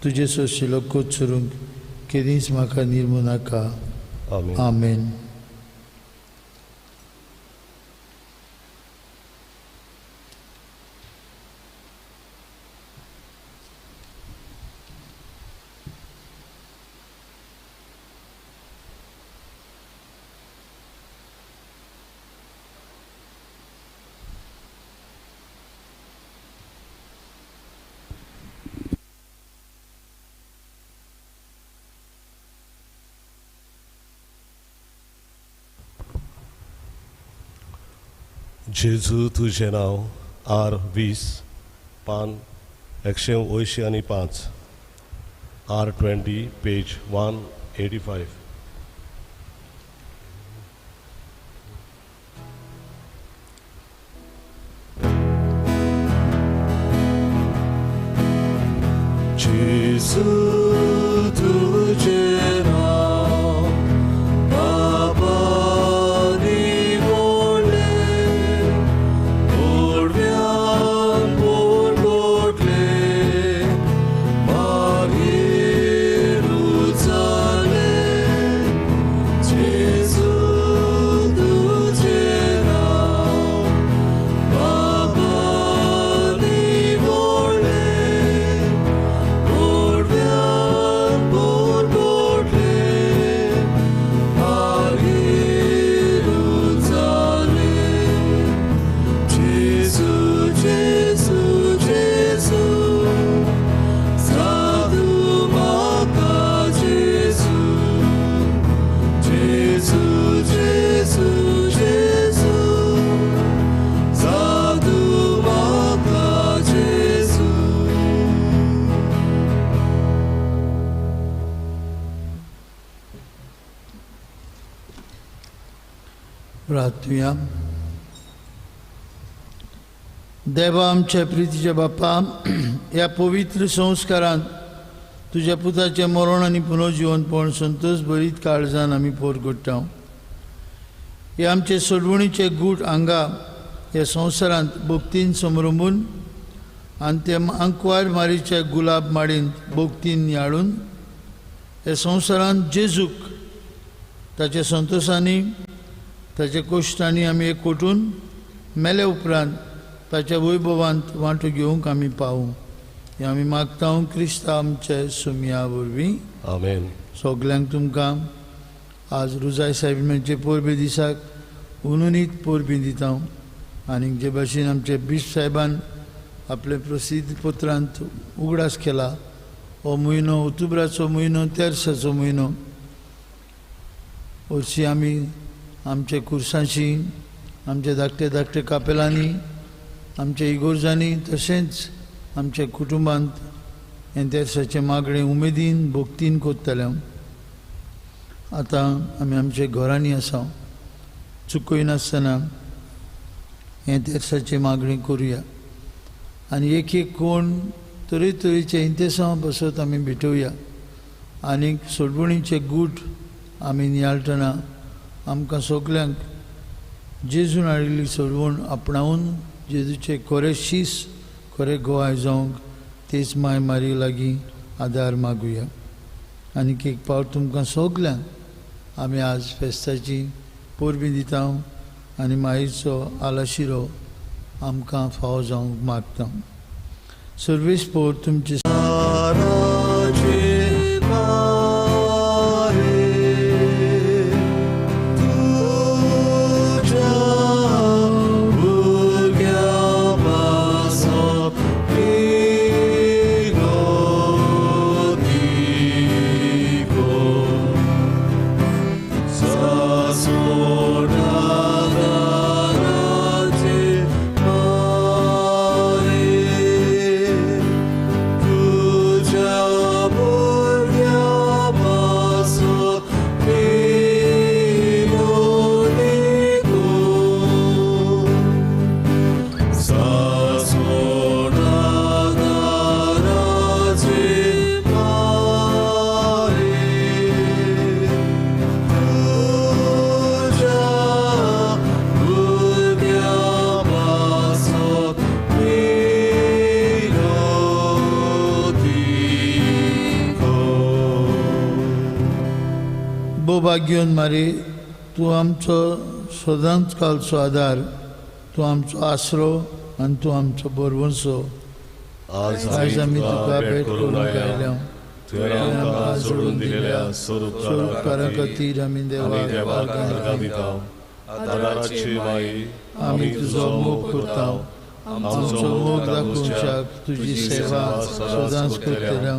तुजें सोशिलो कोचरूंक केदींच म्हाका निर्मू नाका. आमेन. जेजू तुजें नांव आर 20 पान 185 आर 20 पेज 185. जेजू तुजें नांव बाबांनी मोडलें, मोडव्यान पोरकोटलें, मागीर उचारलें. जेजू तुजें नांव बाबांनी मोडलें, मोडव्यान पोरकोटलें, मागीर उचारलें. जेजू जेजू जेजू साधू म्हाका जेजू, जेजू जेजू जेजू साधू म्हाका जेजू. प्रार्थुया. देवा आमच्या प्रितीच्या बापा, ह्या पवित्र संस्कारांत तुज्या पुताचें मरण आनी पुनर्जिवनपण संतोष भरीत काळजान आमी पोर कोट्टा. हे आमचे सोडवणीचे गूट हांगा ह्या संवसारांत भक्तीन समरंबून आनी ते आंकवार मारीच्या गुलाब माडींत भक्तीन नियाळून ह्या संवसारांत जेजूक ताच्या संतोशांनी ताच्या कोश्टांनी आमी एकवटून मेले उपरांत ताच्या वैभवांत वांटो घेवंक आमी पावूं, हें आमी मागता क्रिस्ता आमचे सुमया वरवीं. आमेन. सगल्यांक तुमकां आज रुजाय साहेब म्हणजे परबे दिसाक उनुनीत परबी दिता. आनीक जे भाशेन आमचे बिश्प साहेबान आपले प्रसिद्ध पत्रांत उगडास केला, हो म्हयनो ऑक्टोबराचो म्हयनो तेर्साचो म्हयनो, हरशीं आमी आमचे कुर्सांशी आमच्या धाकटे धाकटे कापेलांनी आमच्या इगोर्जांनी तशेंच आमच्या कुटुंबांत हें तेर्साचें मागणें उमेदीन भक्तीन करतले. आतां आमी आमच्या घरांनी आसा, चुकयनासतना हें तेर्साचें मागणें करुया आनी एक एक कोण तरेतरेचे इंतेसांव पासत आमी भेटोवया आनीक सोडवणीचे गूट आमी नियाळटना आमकां सगल्यांक जेजून हाडिल्ली सोडवण आपणावन जेजूचे खरे शीस खरे गोवाय जावंक तेच माय मारी लागीं आदार मागुया. आनीक एक पावट तुमकां सगल्यांक आमी आज फेस्ताची परबी दिता आनी माईचो आलाशिरो आमकां फावो जावंक मागता. सर्वेस पोर तुमचे भाग्योन मारी, तूं आमचो सदांच कालचो आदार, तूं आमचो आसरो आनी तूं आमचो बरवंसो. आयज आमी तुका भेट करूंक आयल्या, तुवें आमकां जोडून दिलेल्या स्वरुपकारा खातीर आमी देवाक आर्गां दिता. आमी तुजो मोग करता, आमचो मोग दाखोवच्याक तुजी सेवा सदांच करतले.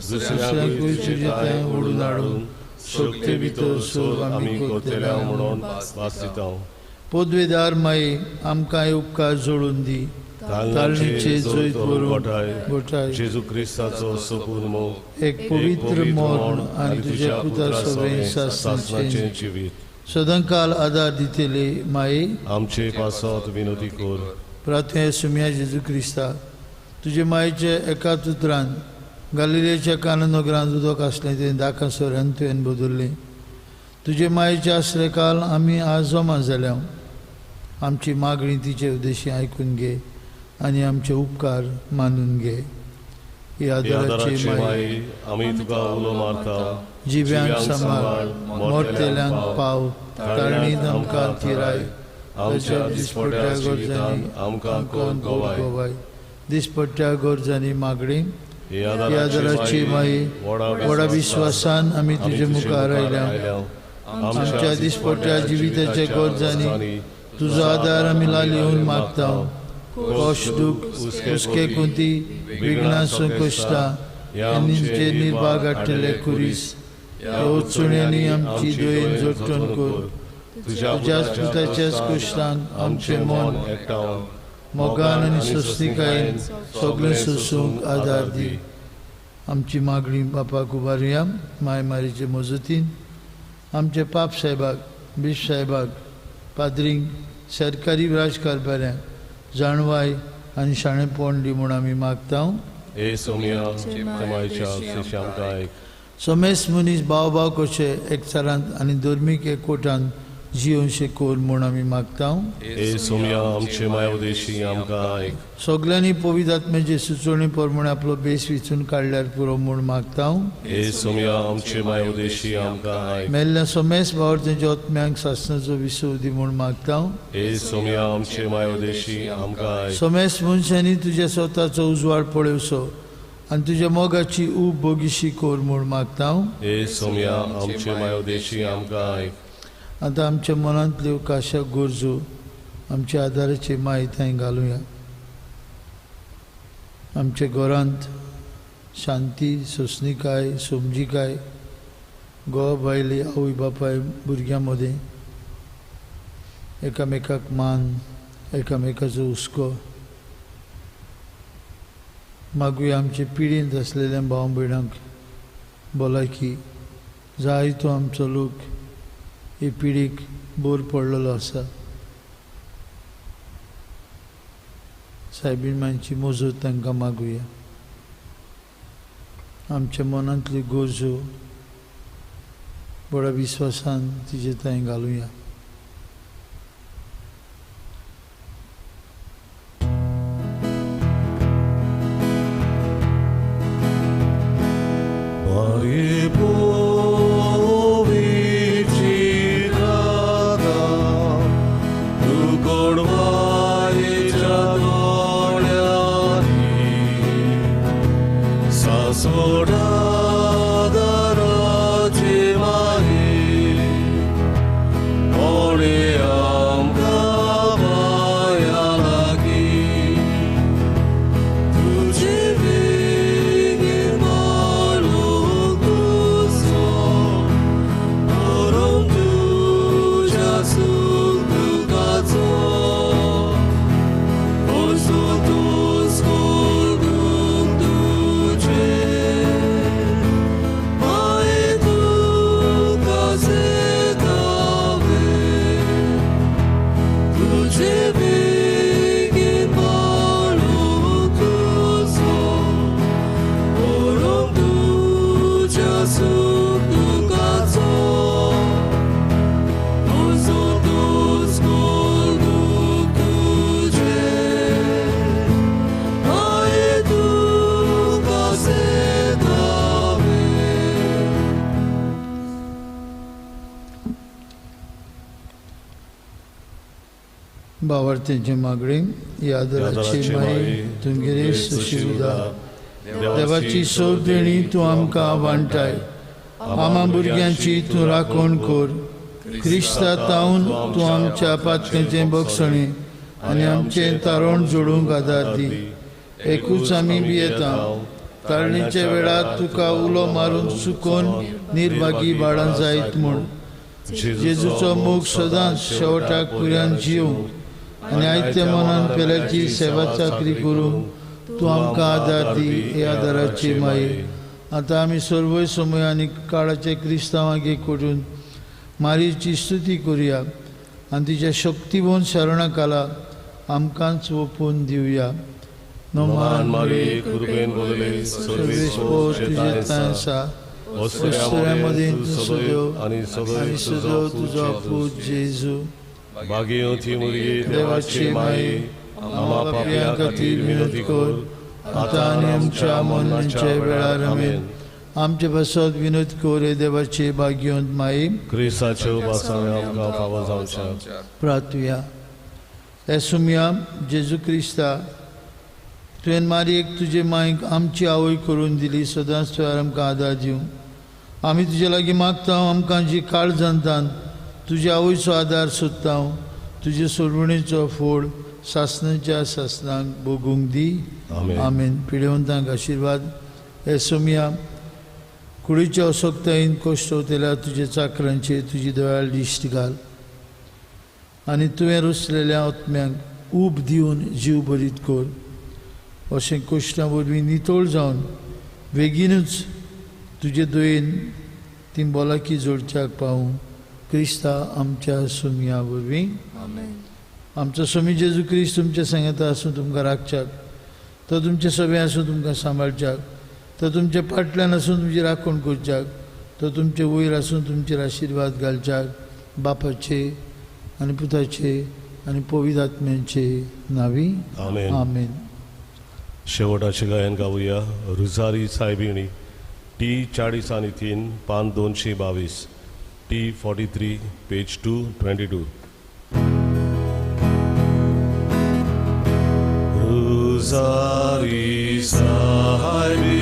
दुसऱ्यांकूय तुजें तें ओडून हाडून शक्ती भितर सोब आमी करतले म्हणून भास दिता. पोदवेदार माई आमकां उपकार जोडून दी. ताळणीचे जैत बरोवन गोठाय जेजू क्रिस्ताचो सोपून मोग एक पवित्र मरण आनी तुज्या पुता सवें सासणाचें जिवीत सदांकाल आदार दितले माई आमचे पासत विनोदी कर. प्रार्थना सुम्या जेजू क्रिस्ता तुजे मायेचे एकाच उतरान गालिलेच्या काननगरांत उदक आसलें तें दाका सोऱ्यान तुवें बदल्लें. तुजे मायेचे आसले काल आमी आज जमा जाल्या. आमची मागणी तिचे उद्देशी आयकून घे आनी आमचे उपकार मानून घे. ही आदाराची माई आमी तुका उलो मारता. जिव्यांक सांबाळ, मोरतेल्यांक पाव, ताळणींत आमकां थिराय. आमच्या दिसपट्ट्या गरजांनी आमकां गोवाय. दिसपट्ट्या गरजांनी मागणी ही आदाराची माई व्हडा विश्वासान आमी तुजे मुखार आयल्या. आमच्या दिसपट्ट्या जिविताच्या गरजांनी तुजो आदार आमी लाली मागता. कश्ट दुख हुस्के कुंती विघ्नां संकश्टां आनी निर्भाग हाडटले खुरीस ह्या उचुण्यांनी आमची दोयेन जोडटण कर. तुज्याच पुताच्याच कश्टान आमचें मन मोगान आनी सोंसणिकायेन सगळें सोंसूंक आदार दी. आमची मागणी बापाक उबारुया. माय मारीचे मजतीन आमचे पाप साहेबाक, बिश साहेबाक, पाद्रींक, सरकारी राजकारभाऱ्यांक जाणवाय आनी शाणेपण दी म्हूण आमी मागता. समेस्त मनीस भाव भाव कशे एकचारांत आनी धर्मीक एकवटान जियोवशें कर म्हूण आमी मागता. सगल्यांनी पवित्र आत्म्याचे सुचोवणे प्रमाणे आपलो बेस विचून काडल्यार पुरो म्हूण मागता. मेल्ल्या समेस्त भावार्थ्यांच्या आत्म्यांक सासणाचो विसव दी म्हूण मागता. समेस्त मनशांनी तुज्या स्वताचो उजवाड पळोवचो आनी तुज्या मोगाची ऊब बोगीशी कर म्हूण मागता. आतां आमच्या मनांतल्यो काशा गरजो आमच्या आदाराची माय थंय घालुया. आमच्या घरांत शांती, सोंसणिकाय, समजिकाय घोव बायले आवय बापाय भुरग्यां मदें एकामेकाक मान, एकामेकाचो हुस्को मागुया. आमचे पिडींत आसलेल्या भाव भयणांक भलायकी जायतो आमचो लोक ही पिडीक बोर पडलेलो आसा. सायबीण मांयची मजत तांकां मागुया. आमच्या मनांतल्यो गरजो व्हडा विस्वासान तिजे थंय घालुया. बावर्तेंचे मागणी यादराची माई तुमगेरे सुशिवदा देवाची सोदणी तूं आमकां वांटाय. आमा भुरग्यांची तूं राखण कर. क्रिस्ता तावन तूं आमच्या पातकेचें बक्षणी आनी आमचें तारण जोडूंक आदार दी. एकूच आमी भियेता ताळणीच्या वेळार तुका उलो मारून चुकोन निर्भागी बाळां जायत म्हूण. जेजूचो मोग सदांच शेवटाक पुऱ्यान जिवंक आनी आयत्या मनान पेल्याची सेवा चाकरी करूंक तूं आमकां आदार दी हे आदाराची माये. आतां आमी सर्वय समय आनी काळाचे क्रिस्तांवांक एकवटून मारीची स्तुती करुया आनी तिच्या शक्तिवंत शरणा काला आमकांच ओपून दिवया. नोमान मारी कृपेन बोलले सर्वेस्पोर तुजे थांय आसा, वस्त्र्या मदीं तूं सदैव आनी आनी सदैव तुजो पूत जेजू. भाग्यवती मुरगी देवाची माई, आम्हा पापयां खातीर विनंती कर आतां आनी आमच्या मरणाच्या वेळार. आमेन. आमचे पासत विनोद कर हे देवाचे भाग्यवंत माई. क्रिस्ताचे उपासाने आमकां फावो जावचें. प्रार्थुया. हे सुमया जेजू क्रिस्ता, तुवें मारयेक तुजे मायक आमची आवय करून दिली, सदांच तुवें आमकां आदार दिवं. आमी तुजे लागीं मागता, आमकां जी काळजांतान तुजे आवयचो आदार सोदता, तुजे सोडवणेचो फोड सासणाच्या सासणाक भोगूंक दी. आमेन. पिडेवंतांक आशिर्वाद. हे सोमया, कुडीच्या असक्तायेन कश्ट वतल्या तुजे चाकरांचेर तुजी दयाळ दिश्ट घाल आनी तुवें रचलेल्या आत्म्यांक ऊब दिवन जीव बरीत कर. अशें कश्टां वरवीं नितळ जावन बेगीनूच तुजे दयेन ती भलायकी जोडच्याक पावूं. क्रिस्ता आमच्या सोमया वरवीं. आमचो स्वामी जेजू क्रिस्त तुमच्या सांगाता आसूं तुमकां राखच्याक, तो तुमचे सभे आसूं तुमकां सांबाळच्याक, तो तुमच्या पाटल्यान आसून तुमची राखण करच्याक, तो तुमचे वयर आसून तुमचेर आशिर्वाद घालच्याक. बापाचे आनी पुताचे आनी पवित्र आत्म्यांचे नावी. आमेन. आमेन. शेवटाचें गायन गावया. रुजारी सायबिणी टी 43 पान 222, टी 43 पेज 222. रुजारी सायबिणी